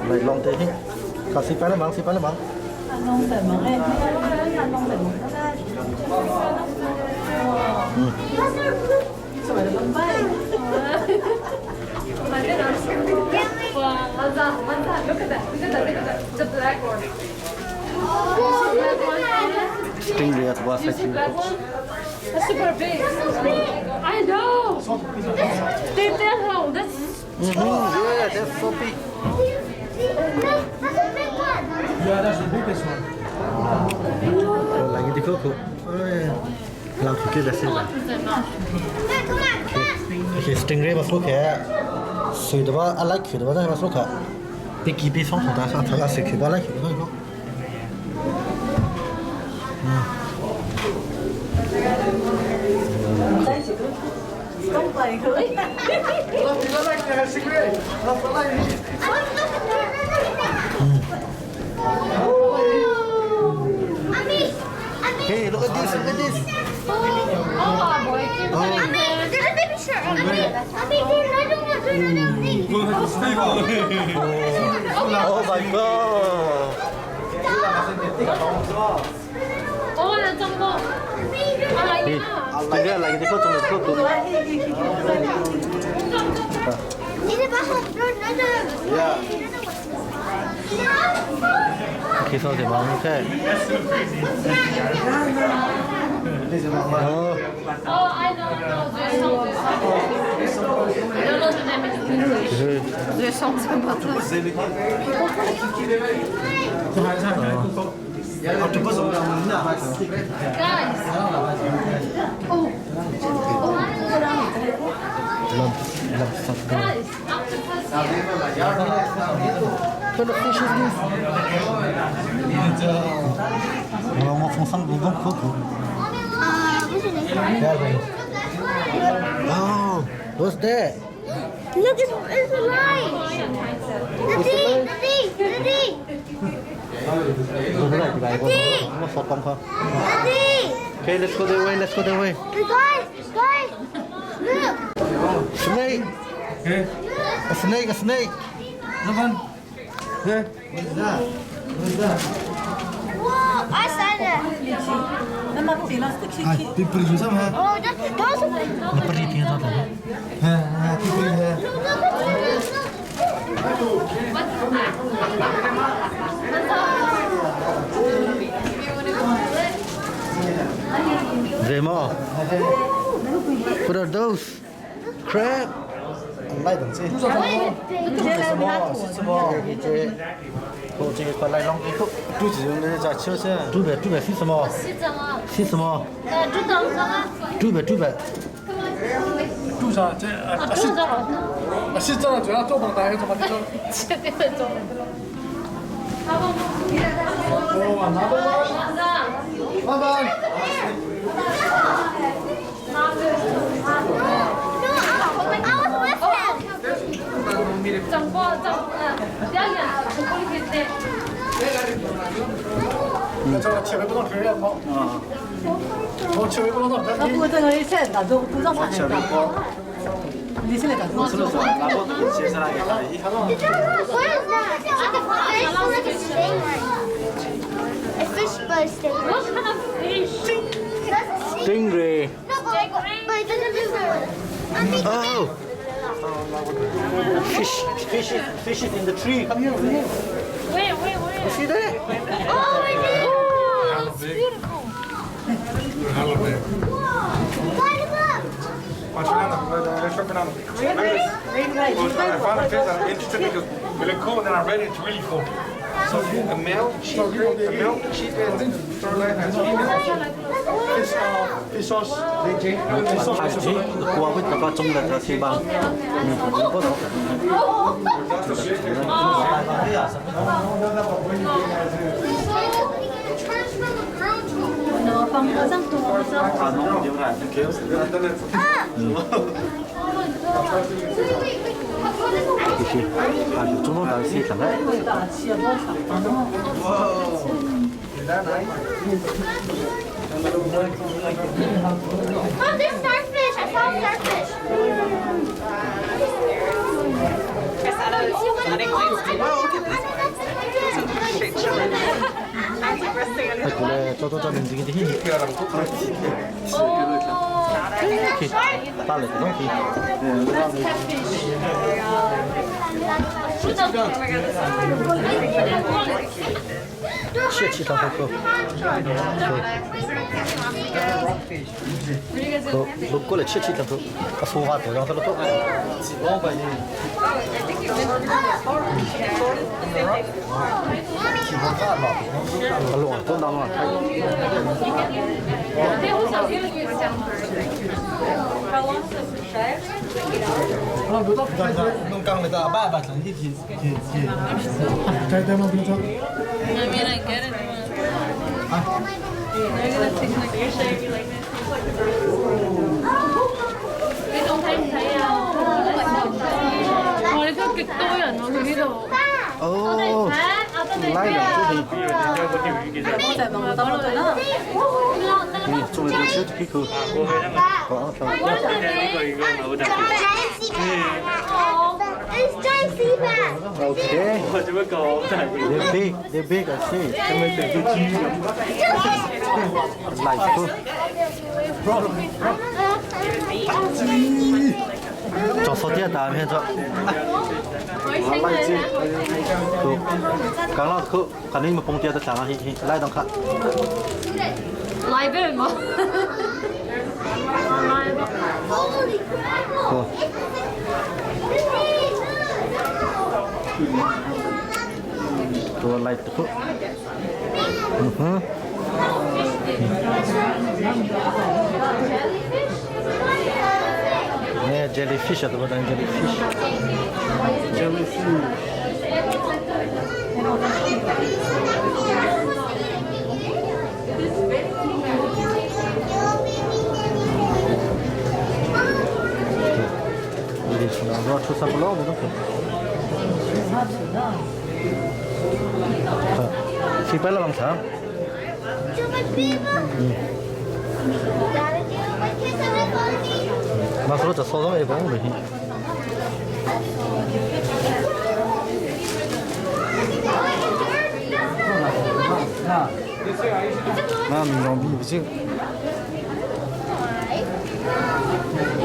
Speaker 1: Lai long te hi. Ka si pa le mang si pa le mang.
Speaker 12: Look at that. Look at that. Look at that. The black one.
Speaker 1: Stingray at was
Speaker 12: You see black one? That's super big. I know. They tell That's
Speaker 1: Yeah, that's so big.
Speaker 3: That's a big one.
Speaker 7: Yeah, that's the biggest one.
Speaker 1: 来个啲 coco. 老土嘅先啦。
Speaker 3: Come on, come on.
Speaker 1: Okay, stingray 嘛苏开，水的话阿拉去的话那嘛苏开，比基比放松大上，他那水去吧来去那个。Hey, look at this, look at this.
Speaker 12: Oh, boy.
Speaker 3: There's a baby shark. Ami, there's another one. There's another thing.
Speaker 1: Oh my god.
Speaker 12: Oh, that's a lot.
Speaker 1: Hey, stingray 来个啲 coco，仲有 coco。Yeah. Okay, so the mom, okay. Oh.
Speaker 12: Oh, I know, I know. There's some, there's some. I don't know the name in English. There's something about that. Guys. Oh.
Speaker 1: Love, love something.
Speaker 12: Guys, octopus here.
Speaker 1: What kind of fish is this? 我放生广东 coco. Oh, what's that?
Speaker 3: Look, it's alive. The thing, the thing, the thing,
Speaker 1: 我索講佢。
Speaker 3: the thing.
Speaker 1: Okay, let's go that way. Let's go that way.
Speaker 3: Guys, guys, look.
Speaker 1: Snake. A snake, a snake.
Speaker 5: What is that? What is that?
Speaker 3: Whoa, I saw that. Oh, those are.
Speaker 1: Zemo. What are those? Crab. 来东西。什么？什么？这我这个来弄一口。
Speaker 5: 肚子用的咋吃噻？
Speaker 1: 猪白猪白是什么？是什么？
Speaker 3: 猪掌上。
Speaker 1: 猪白猪白。
Speaker 7: 猪啥？这啊是啊是这主要做榜单，怎么做？
Speaker 12: 这个做。
Speaker 5: 爸爸。
Speaker 3: I was with him.
Speaker 7: 这个切不到皮儿好。我切不到。
Speaker 14: 我这个以前大众都长
Speaker 5: 切不到。
Speaker 14: 你现在干什么？
Speaker 3: What is that? It's like a stingray. A fish, but a stingray.
Speaker 12: What kind of fish?
Speaker 3: That's a snake.
Speaker 1: Stingray.
Speaker 3: No, but it doesn't move.
Speaker 1: Oh. Fish, fish, fish is in the tree. Come here, come here.
Speaker 12: Wait, wait, wait.
Speaker 1: You see that?
Speaker 3: Oh, I did.
Speaker 12: Oh, it's beautiful.
Speaker 3: Guys, look.
Speaker 13: I found a fish that I'm interested because it looked cool, and then I read it, it's really cool. So a male cheap, a male cheap and third line has female.
Speaker 7: Fish, fish sauce. Fish sauce.
Speaker 1: 过会大家中了这些吧。嗯，不懂。啊，中东大师上来。
Speaker 3: Mom, there's starfish. I saw starfish. Oh, look at this.
Speaker 1: Ai ko le cho cho cho mình dính thì Ta le dong ki. 切其他好喝。好，路过来切其他好，他说话多，让他多。老多当了。
Speaker 5: 弄讲了个爸爸成绩提提提。
Speaker 7: 在在吗？平常。
Speaker 12: I mean, I get it. 你仲睇唔睇啊？哇！你都極多人喎，佢呢度。
Speaker 1: 哦，来了，这里。嗯，做了个小皮口。好，好。
Speaker 3: It's giant sea bass.
Speaker 1: Okay. They're big. They're big. I see. Like cool. 做烧点大片做。好，刚老口，看你们蹦点的上去去，来当看。
Speaker 12: 来杯嘛。
Speaker 3: Holy crap!
Speaker 1: 好。多来多。嗯哼。Yeah, jellyfish atau bukan jellyfish? Jellyfish. Jadi sudah buat susah pulau betul ke? Si pala bang sam. Masuk tu sodom eh bang lagi.
Speaker 5: 那米龙比不进。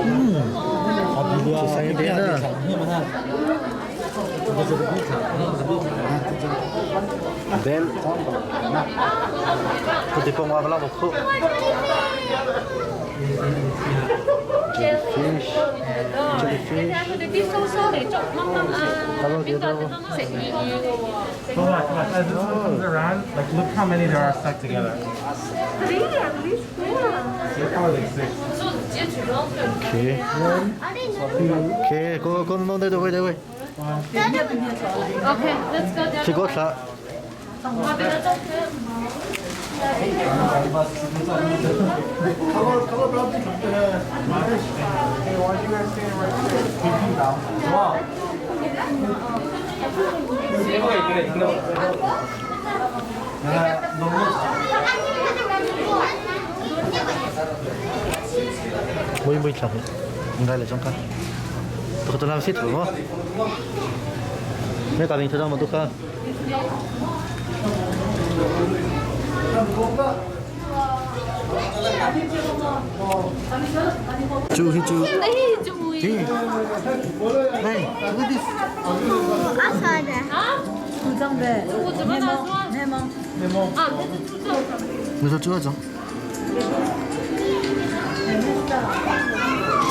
Speaker 5: 嗯，好比的，
Speaker 1: 三边的。Bel. Kau tipu ngah lah buku. Jellyfish. Jellyfish.
Speaker 12: 佢哋啲鬚鬚嚟捉掹掹啊！邊個食魚魚嘅喎？
Speaker 13: But like, like, as this one comes around, like look how many there are stuck together.
Speaker 12: Three, at least four.
Speaker 13: They're probably like six.
Speaker 1: Okay. Okay, go go no no wait wait.
Speaker 12: Okay, let's go down.
Speaker 1: 这个啥？
Speaker 13: Hey, why you guys standing right
Speaker 1: 每每场，应该来中看。都都那些图么？没搞明车上么都看。猪猪。
Speaker 12: 猪。
Speaker 1: Hey, look at this.
Speaker 12: 啊？
Speaker 1: 你说这种？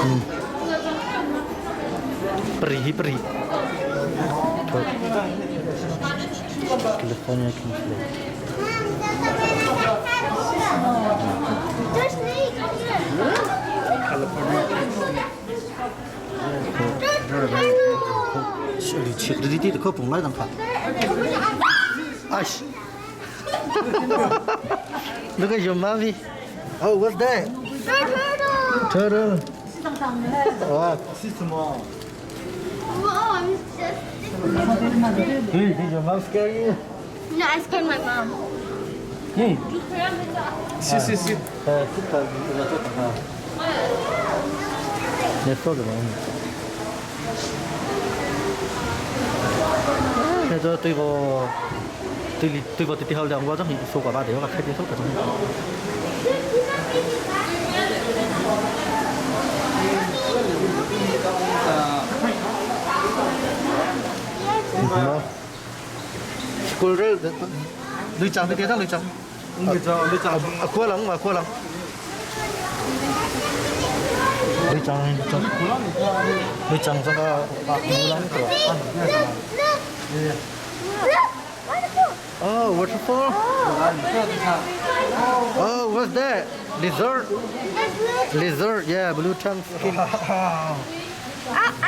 Speaker 1: 嗯。Perih perih. California Kingsley. 你你可蹦来当看。哎西。Look at your mommy. Oh, what's that?
Speaker 3: Turtle.
Speaker 1: Turtle. What?
Speaker 5: 是什么？
Speaker 3: Whoa, I'm just.
Speaker 1: Hey, did your mom scare you?
Speaker 3: No, I scared my mom.
Speaker 1: Hey.
Speaker 13: 是是是。
Speaker 1: 呃，这个这个这个啊。你说的嘛？那这对个对对个对好两个种说个把电话开电视个种。School 你讲你点上你讲。
Speaker 5: 你讲你讲。
Speaker 1: 啊，过人嘛过人。你讲你讲。你讲这个啊，牛郎哥。Oh, waterfall. Oh, what's that? Lizard. Lizard, yeah, blue tongue skin.
Speaker 3: I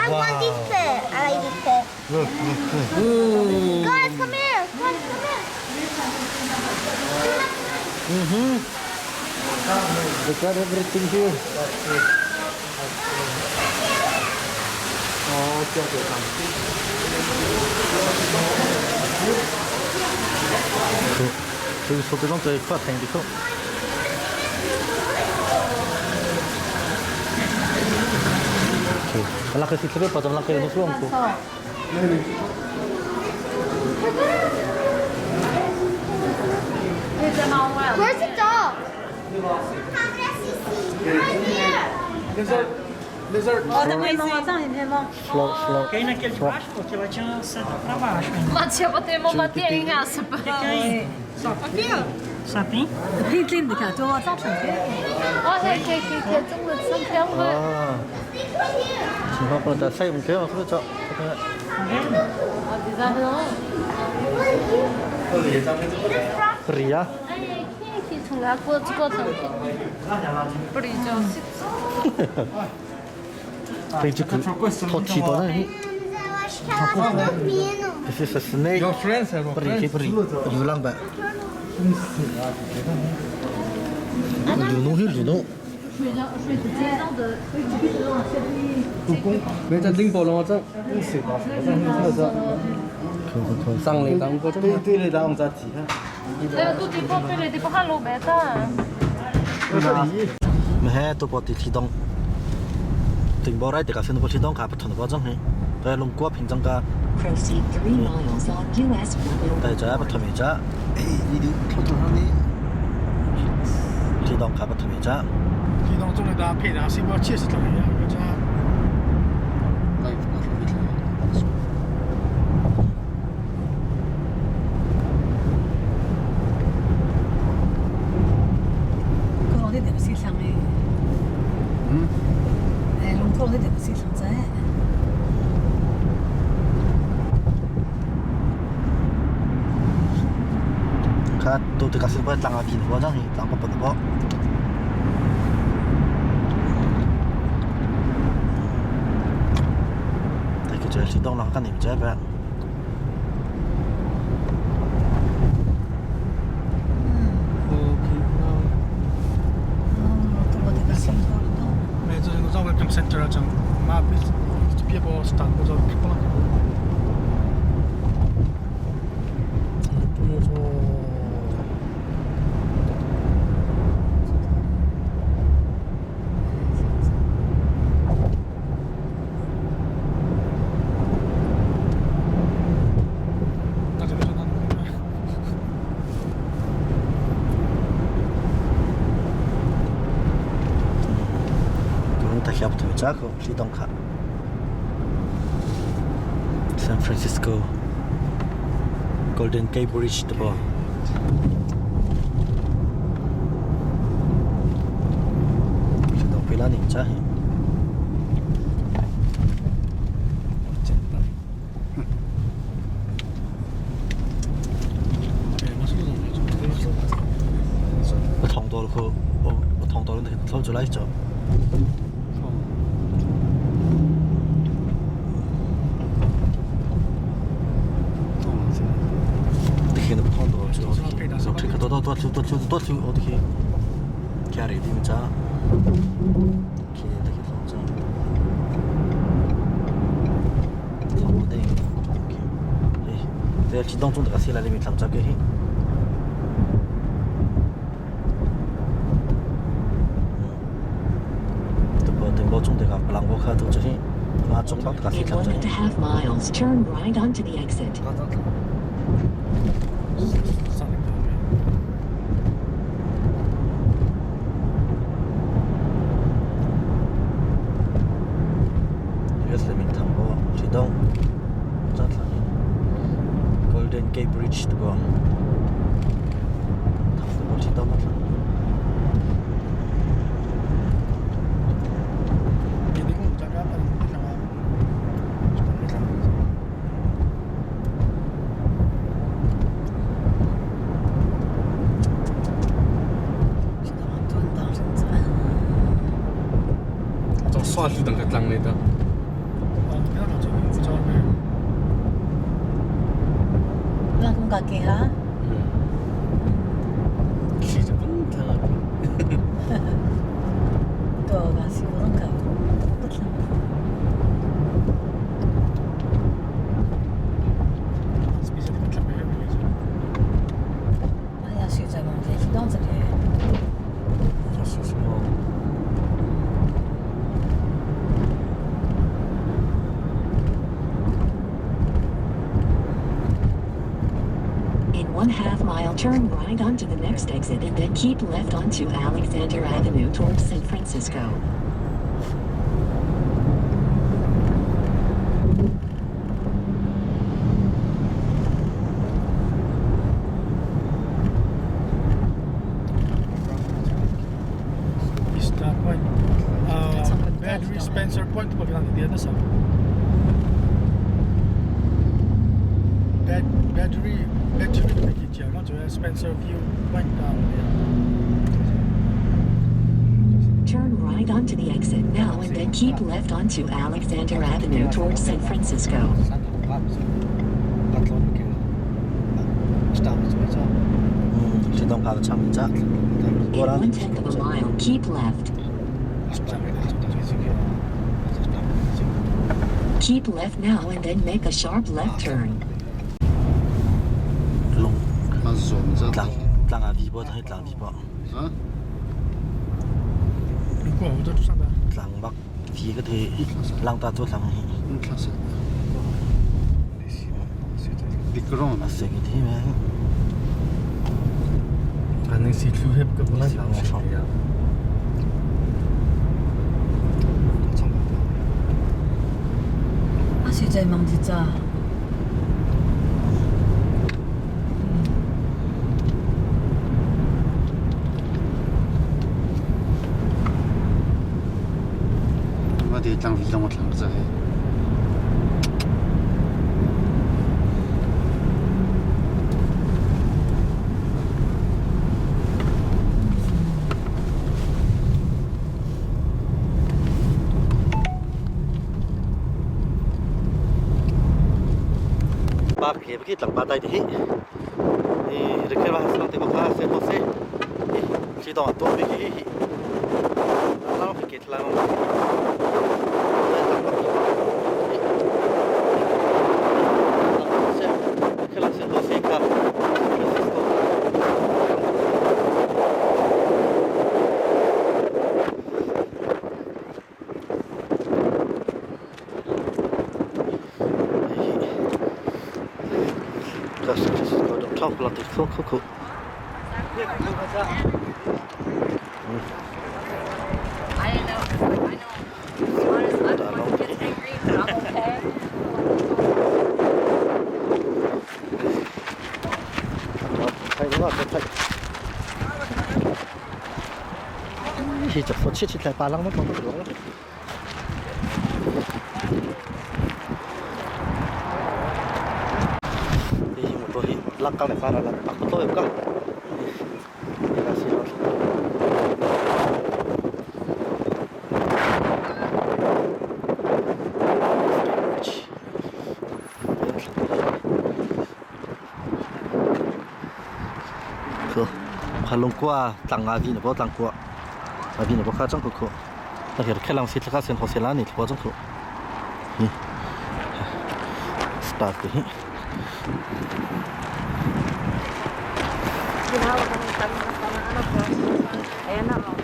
Speaker 3: want this pair. I like this pair.
Speaker 1: Look, look, look.
Speaker 3: Guys, come here. Guys, come here.
Speaker 1: They got everything here. 저기 소대장 저기 카 탱기서. Là cái thịt bếp vào trong là cái nó xuống không?
Speaker 3: Where's the dog? Right here.
Speaker 7: Lizard. Lizard.
Speaker 1: Slow, slow.
Speaker 11: Quer ir naquele de baixo? Porque lá tinha seta pra baixo ainda.
Speaker 12: Mattia potremmo battere in casa.
Speaker 11: Quer ir?
Speaker 12: Aqui, ó.
Speaker 11: Sapinho?
Speaker 12: 哦，嘿，给给给，中了中天了。
Speaker 1: 아, 지금 다 사이 문제요. 그렇죠.
Speaker 12: 啊，第三个。
Speaker 1: 그리야?
Speaker 12: 哎，可以从那过过程。不离就
Speaker 1: 돼지 그 터치더는
Speaker 3: Eu acho que ela tá dormindo.
Speaker 1: This is a snake.
Speaker 13: Your friends have
Speaker 1: 뿌리 뿌리 유랑배. 유노 유노.
Speaker 5: 没在拎包了，我这你水吧，我这你这上来当过对对来当咋提哈？
Speaker 12: 那都得跑回来，得跑下路白的。
Speaker 1: mẹ tôi bỏ tiền thì đông tiền bỏ ra thì cả xin bỏ thì đông cả bắt thằng bỏ trong này tôi lông qua bình trong cả
Speaker 6: Proceed 3 miles on US 101.
Speaker 1: tại giờ bắt thằng mẹ cha
Speaker 5: 哎，你都偷偷上你。
Speaker 1: thì đông cả bắt thằng mẹ cha
Speaker 7: 其当中的搭配的，是我切实的呀，我讲。
Speaker 1: cả tôi từ cả xin bỏ lăng à bình bỏ trong này lăng bỏ bỏ bỏ tại cái chơi thì đông là cái này chơi bạn
Speaker 7: 每次我在 welcome center 讲，妈别别把我打过这不能。那这个是哪？
Speaker 1: 그럼 다시 앞부터 자고 시동카 샌프란시스코 골든 게이트 브리지 도 시동 빌라님 자我烫到了个，我我烫到了那个手就来着。देखिन त多多多多多多देखि क्या रे तिमी छ के देखि छ 这启动中这个谁来里面唱这个嘿？这个等我中这个不让我看到这些。
Speaker 6: In 1.5 miles, turn right onto the exit.
Speaker 1: Golden Gate Bridge tu ko.
Speaker 13: 刷住等佢等你得。
Speaker 14: 咱讲家己哈。
Speaker 13: 其实本他。
Speaker 14: 对，我是我拢讲，不听。哎呀，实在问题是当一个。
Speaker 6: In 1/2 mile, turn right onto the next exit and then keep left onto Alexander Avenue towards San Francisco.
Speaker 7: Vista Point. Battery Spencer Point pag lang dito sa Battery Battery 嘅讲，仲有 Spencer View Point 啊。
Speaker 6: Turn right onto the exit now and then keep left onto Alexander Avenue towards San Francisco. In 1/10 of a mile, keep left. Keep left now and then make a sharp left turn.
Speaker 14: 啊，实在忙一早。
Speaker 15: 我哋当飞机我听不着。
Speaker 12: I didn't know. I know. To be honest, I'm the one who gets angry, but I'm okay. Ayan na, oh.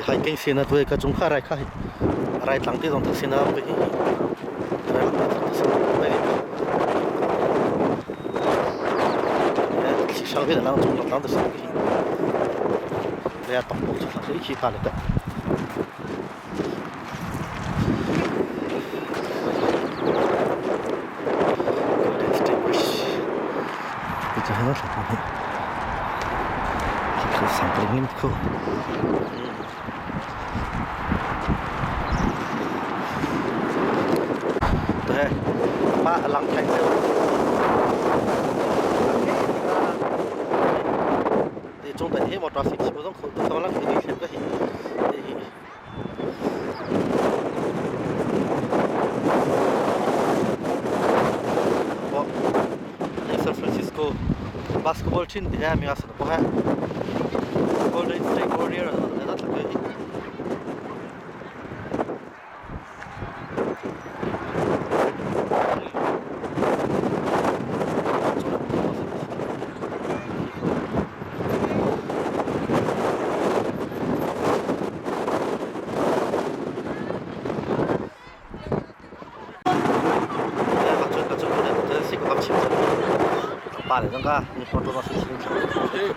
Speaker 1: Hi hiking sin a tuai ka chung kha rai kha rai tlang te zong tak sin a hi rai tlang te tak sin a hi sang hi lang chung lang te sin hi ya tong pok chu sang hi kha le ta Golden State Bridge. Ito hana sa ko. Ko sampling nim ko. Te pa lang thai se. Te chung ta he mo traffic si bo dong ko to lang ki ni ka hi. San Francisco basketball team ti he mi asa po he Golden State Warrior na na tla hi. 八点钟噶，你放多少水清楚？对。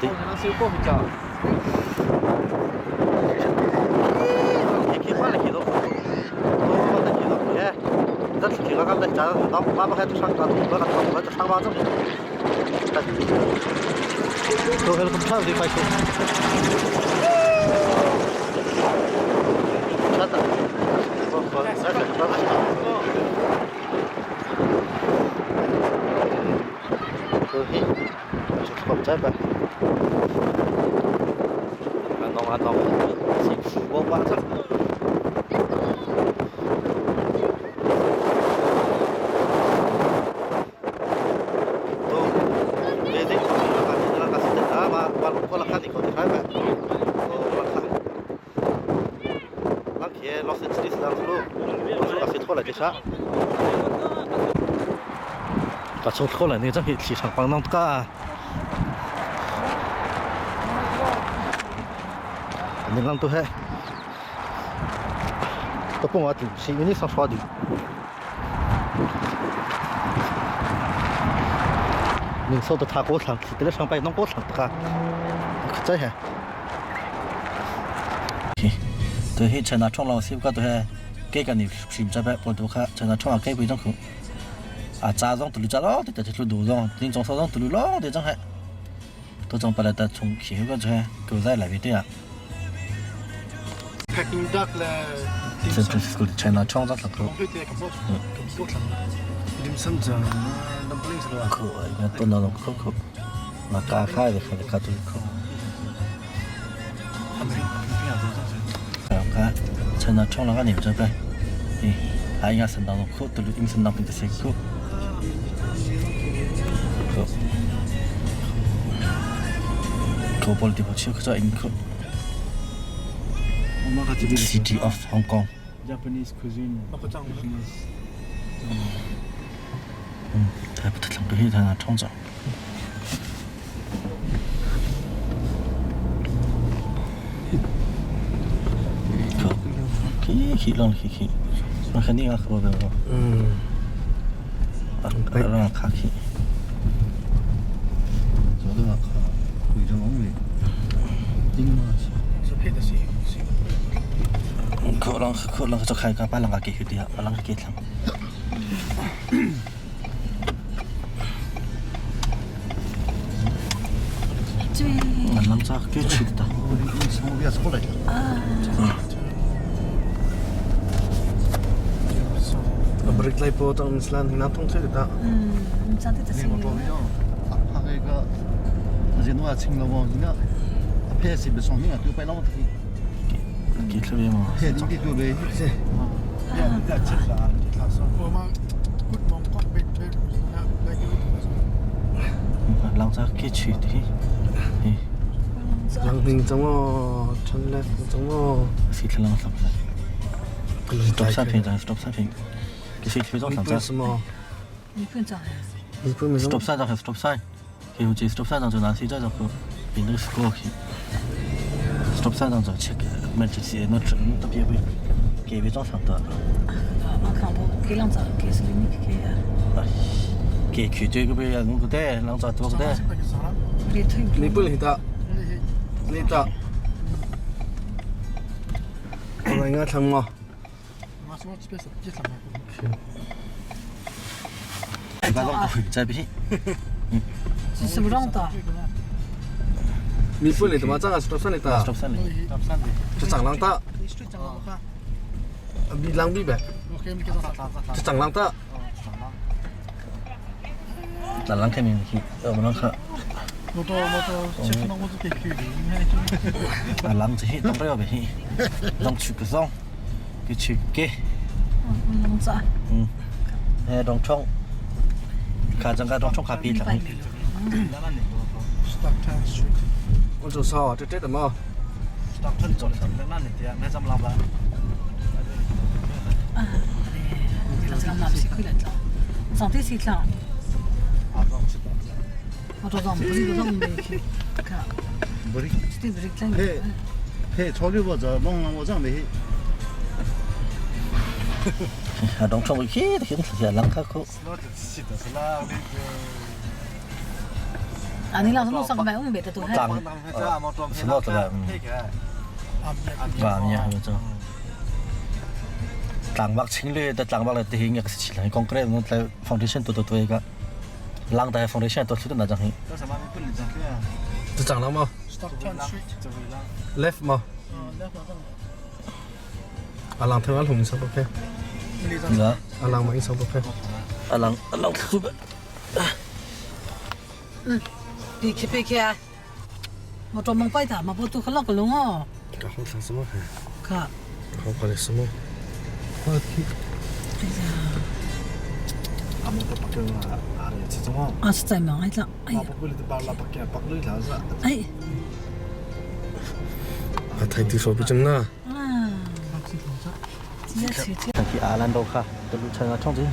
Speaker 1: 对，去陈那冲老师个对，给个你是这边不都看陈那冲啊给不种苦，啊早上都路早了，对对路路上，你从早上都路了，对种还，都从本来的从前个这狗在那边对啊。
Speaker 7: Peking duck 咧
Speaker 1: San Francisco China 冲咗头。
Speaker 5: dim sum 就 dumplings 咯。
Speaker 1: 苦，应该炖那种苦苦，那加开的开的加最苦。看，趁那冲了个牛这边，哎，还应该是那种苦，都是应是那边的辛苦。苦，苦玻璃地方去，可叫硬苦。City of Hong Kong.
Speaker 5: Japanese cuisine. Japanese.
Speaker 1: 嗯，太不太冷，别太冲着。 khi long khi khi nó khá đi ngang rồi
Speaker 5: Ừ.
Speaker 1: rồi khá khi
Speaker 15: 这个卡贵州王的，顶嘛是。
Speaker 1: 可能可能就开个把人家给去的，把人家给他。남자 꽤 춥다.
Speaker 5: Break 来波当斯兰那通车的。
Speaker 14: 嗯，长得这
Speaker 15: 네, 뭐 아파가 이제 누가 챙겨 그냥 앞에 집에 송이가 또 빨리 나오면
Speaker 1: 기틀이 뭐.
Speaker 15: 해, 니게 그 왜?
Speaker 7: 我妈 good mong kok big big like
Speaker 1: 남자 꽤 춥디.
Speaker 5: 人平怎么穿嘞？怎么？
Speaker 1: 시틀랑 삼. 스톱 사핑, 스톱 사핑. 그 시틀 좀 삼자.
Speaker 5: 什么？
Speaker 14: 你不用找
Speaker 5: 你不
Speaker 1: 스톱 사인, 스톱 사인. 可以 stop sign 上就拿谁在这个，比那个 score 去 stop sign 上就切，没这些那只特别会给别装上的。
Speaker 14: 我看不给两只，给是你给啊。
Speaker 1: 给去这个别弄个带，两只多个带。
Speaker 5: 你不能打，你打。我应该疼吗？
Speaker 1: 你把那个再别。
Speaker 14: 是不让打？
Speaker 5: 你不能怎么这个 stop sign 的
Speaker 1: ？stop sign 的。
Speaker 5: 这蟑螂打。比狼比呗。这蟑螂打。
Speaker 1: 蟑螂肯定去，我们看。
Speaker 7: 我到我到，吃饭我是给去的。
Speaker 1: 啊，狼这些当不了呗，狼吃不上，给吃给。嗯，哎，当冲，看这个当冲卡比上。
Speaker 5: 我做啥？这这的嘛。
Speaker 14: 啊，对，
Speaker 15: 嘿，草绿我这忙我这没。
Speaker 1: 啊，当冲去，这个是狼卡口。
Speaker 14: 啊，你老是弄上个买，我们没得多。
Speaker 1: 脏，是老子了，嗯。哇，你还没走。脏吧清理的脏吧了，这些应该是起来，讲过来，我在房地产多多多一个，浪在房地产多出的那张。
Speaker 5: 这蟑螂吗？Left 吗？阿郎台湾红色不开。阿郎嘛，一手不开。
Speaker 1: 阿郎阿郎出吧。
Speaker 14: 嗯，别去别去啊！我做梦拜他，嘛不都去那个龙哦。
Speaker 5: 搞好像什么？
Speaker 14: 看。
Speaker 5: 好搞的什么？我去。
Speaker 14: 哎呀。
Speaker 5: 啊，
Speaker 14: 是在忙一张，哎呀。哎。
Speaker 5: 啊，太低说不中了。
Speaker 14: 嗯。
Speaker 1: 去阿兰多卡，都路车啊，冲进去。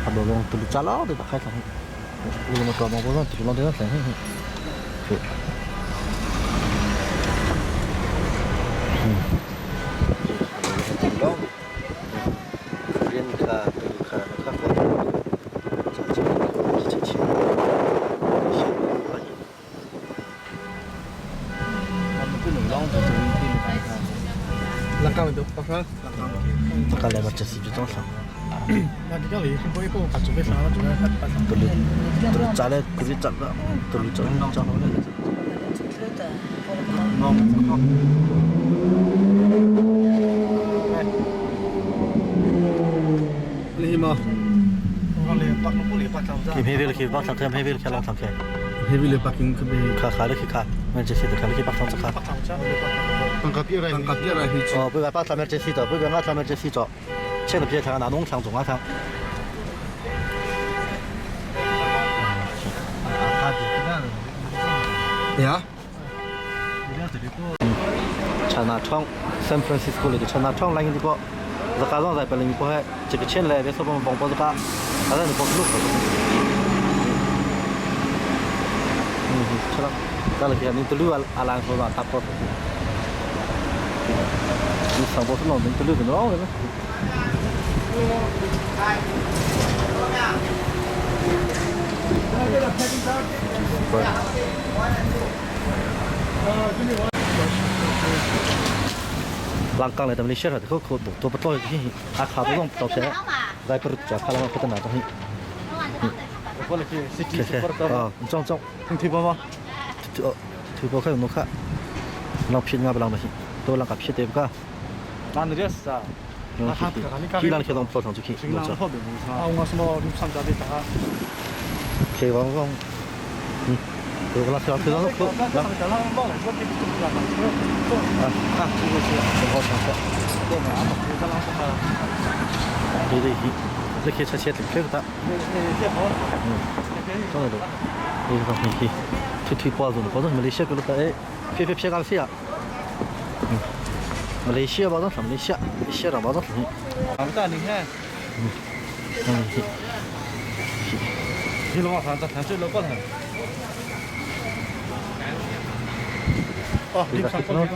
Speaker 1: 啊，路路都路扎老的，开上去。路那高嘛，我让都路这样去。嗯。哦，不把上面这洗澡，不把上面这洗澡，现在别看那农场种啊场。
Speaker 5: 呀？
Speaker 1: 차나청 샌프란시스코里的차나청来个个，是加上在本里不还这个钱来，别说我们帮帮这个，还是你帮路。嗯，吃了，到了给你都溜阿兰说吧，他跑。你上波是弄你都溜个哪了？浪刚来，咱们的小孩子可可多多不多，还卡不动到现在，来不叫卡了嘛，不得拿东西。啊，你装装，
Speaker 5: 你推包吗？
Speaker 1: 哦，推包看侬看，浪皮俺不浪不行，都浪个皮对不个？
Speaker 13: 那你这是啊？
Speaker 1: 去浪去浪跑上去去。
Speaker 7: 啊，我什么六三家的啥？
Speaker 1: 开王王，嗯。对，我拉车，车上都可，来。啊啊，这个是很好上车。对对对，这开车车挺开的。嗯，装得多。你这个飞机，推推包装的，包装马来西亚过来的，哎，别别别干谁啊？嗯，马来西亚包装什么？马来西亚，马来西亚的包装什么？
Speaker 13: 啊，不大，你看。
Speaker 1: 嗯，嗯。你老话咱咱最老过了。
Speaker 13: 哦，你上过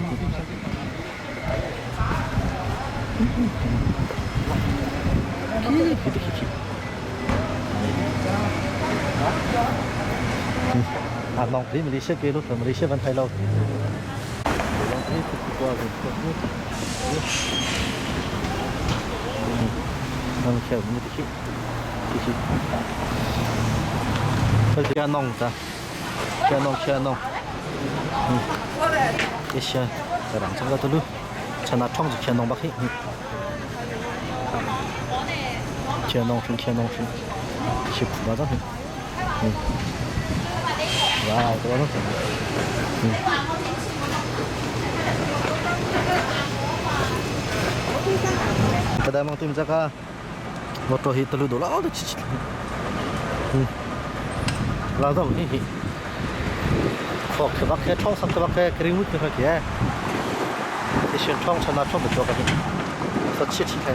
Speaker 1: À, nong thì Malaysia cái lúc Malaysia vẫn thay lâu. Nong thì qua rồi. Nong khéo như thế thế. Bây giờ nong ta. Kia nong kia nong. Cái xe, cái đằng trong cái tôi luôn. Chân nó trong kia nong bắc hết. Kia nong trên kia nong trên. Kia phụ ba đó. Wow, cái đó nó cái đây mang tìm ra cả một trò hít từ đồ lão đó chỉ lao động hi khó cái bắc cái trong sang cái bắc cái cái mút cái kia cái xuyên trong cho nó trong được cho cái sao chia chia cái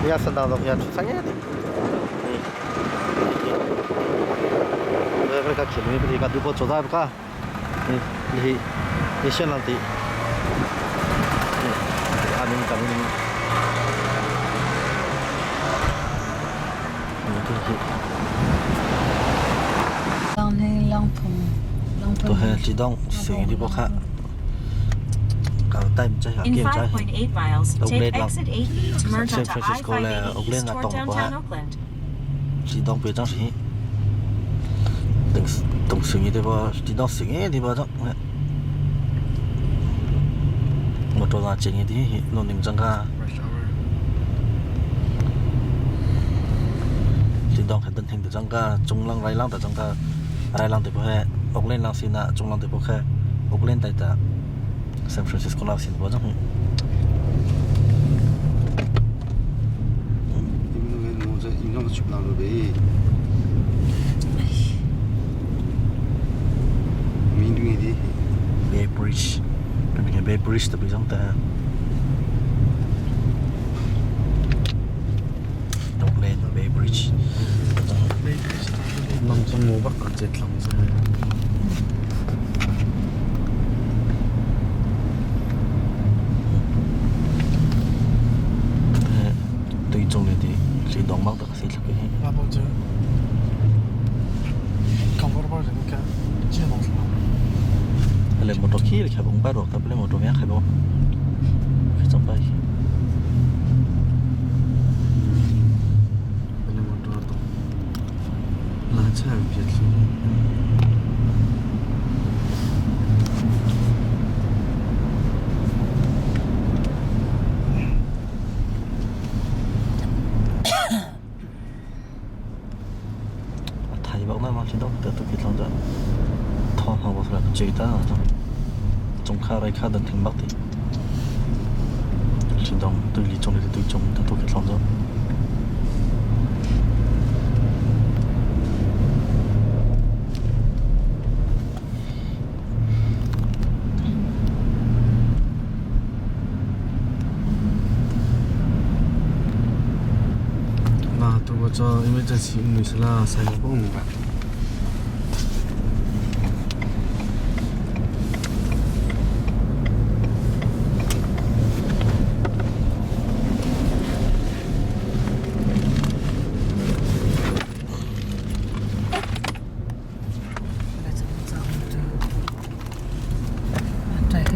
Speaker 1: bây giờ sân đào rồi sang nhé 그러니까 기름이 그러니까 누구 조사해볼까? 이, 이 시원한데. 아닙니다, 아닙니다.
Speaker 14: 浪那浪碰浪
Speaker 1: 都
Speaker 14: 碰。
Speaker 1: 系自动成啲博客，搞低唔知下
Speaker 6: In
Speaker 1: 幾唔知。
Speaker 6: 5.8 miles, take
Speaker 1: Oakland lang.
Speaker 6: exit 8B to merge
Speaker 1: San
Speaker 6: onto
Speaker 1: Francisco là
Speaker 6: I-580
Speaker 1: Oakland
Speaker 6: East
Speaker 1: là
Speaker 6: toward
Speaker 1: tổng của
Speaker 6: downtown
Speaker 1: hạ.
Speaker 6: Oakland.
Speaker 1: 自動別張時，定動成嘅地方，自動成嘅地方啫。我做下正嘅啲，弄認真噶。自動係登停就增加，中浪來浪就增加，來浪就不係，屋靚浪先啦，中浪就不係，屋靚大大，San Francisco 浪先冇啫。Bay Bridge, cái Bay Bridge 特別中大。Oakland Bay Bridge.
Speaker 5: 林中冇北角隻林中。
Speaker 1: 對中你啲你當乜得死出嘅。
Speaker 7: 那不就comfortable 就个见到是吧？
Speaker 1: เลยหมดตัวขี้เลยครับผมไปหรอกแต่เลยหมดตัวแม่ครับผมคือจำไป
Speaker 5: 本来我多少懂，那菜别吃。
Speaker 1: ไทยบอกน่ามาชิดอกแต่ตัวคิดลองจะทองเขาบอกแล้วจีต้าจงจงค่าไรค่าเดินถึงบักทีชิดองตัวลีจงเลยตัวจงแต่ตัวคิดลองจะ
Speaker 5: 那如果这因为这期没事啦，三个半吧。
Speaker 14: 对对。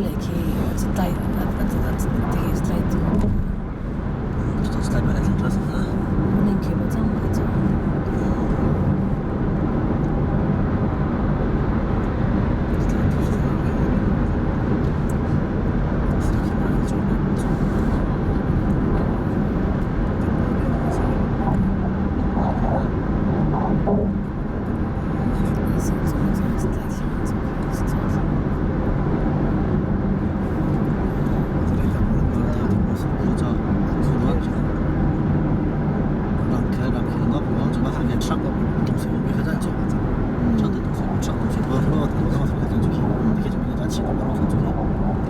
Speaker 14: le khi tlai ti tlai tu.
Speaker 1: Tlai pa le tlai sa.
Speaker 14: Ning khi ba chang ba chang.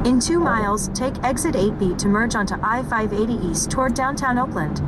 Speaker 16: In 2 miles, take exit 8B to merge onto I 580 East toward downtown Oakland.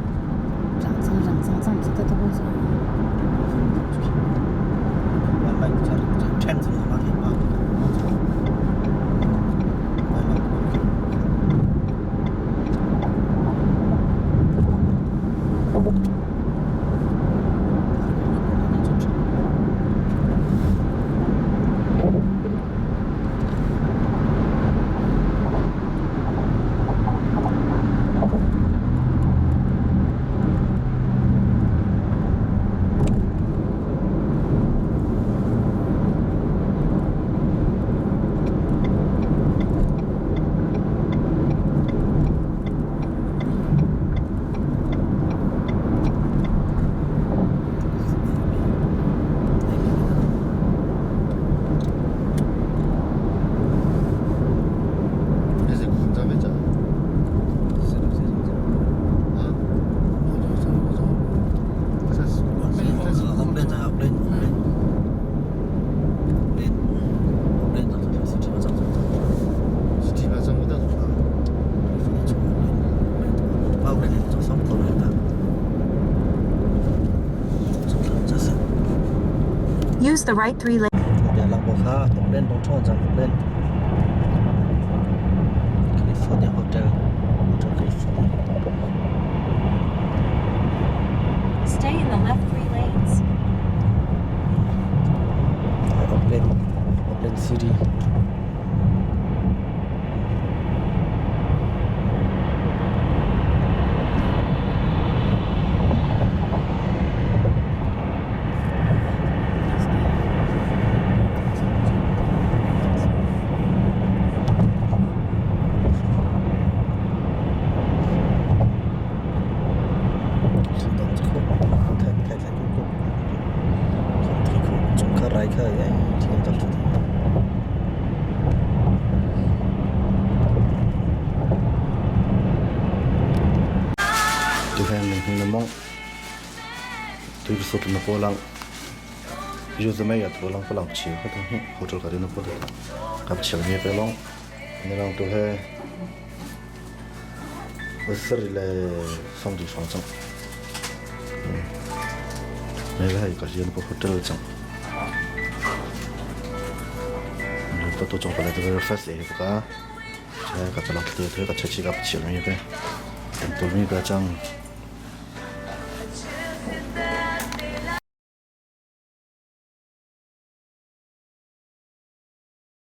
Speaker 16: Use the right 3 lanes.
Speaker 1: California Hotel. Hotel California.
Speaker 6: Stay in the left 3 lanes.
Speaker 1: Oakland, Oakland City.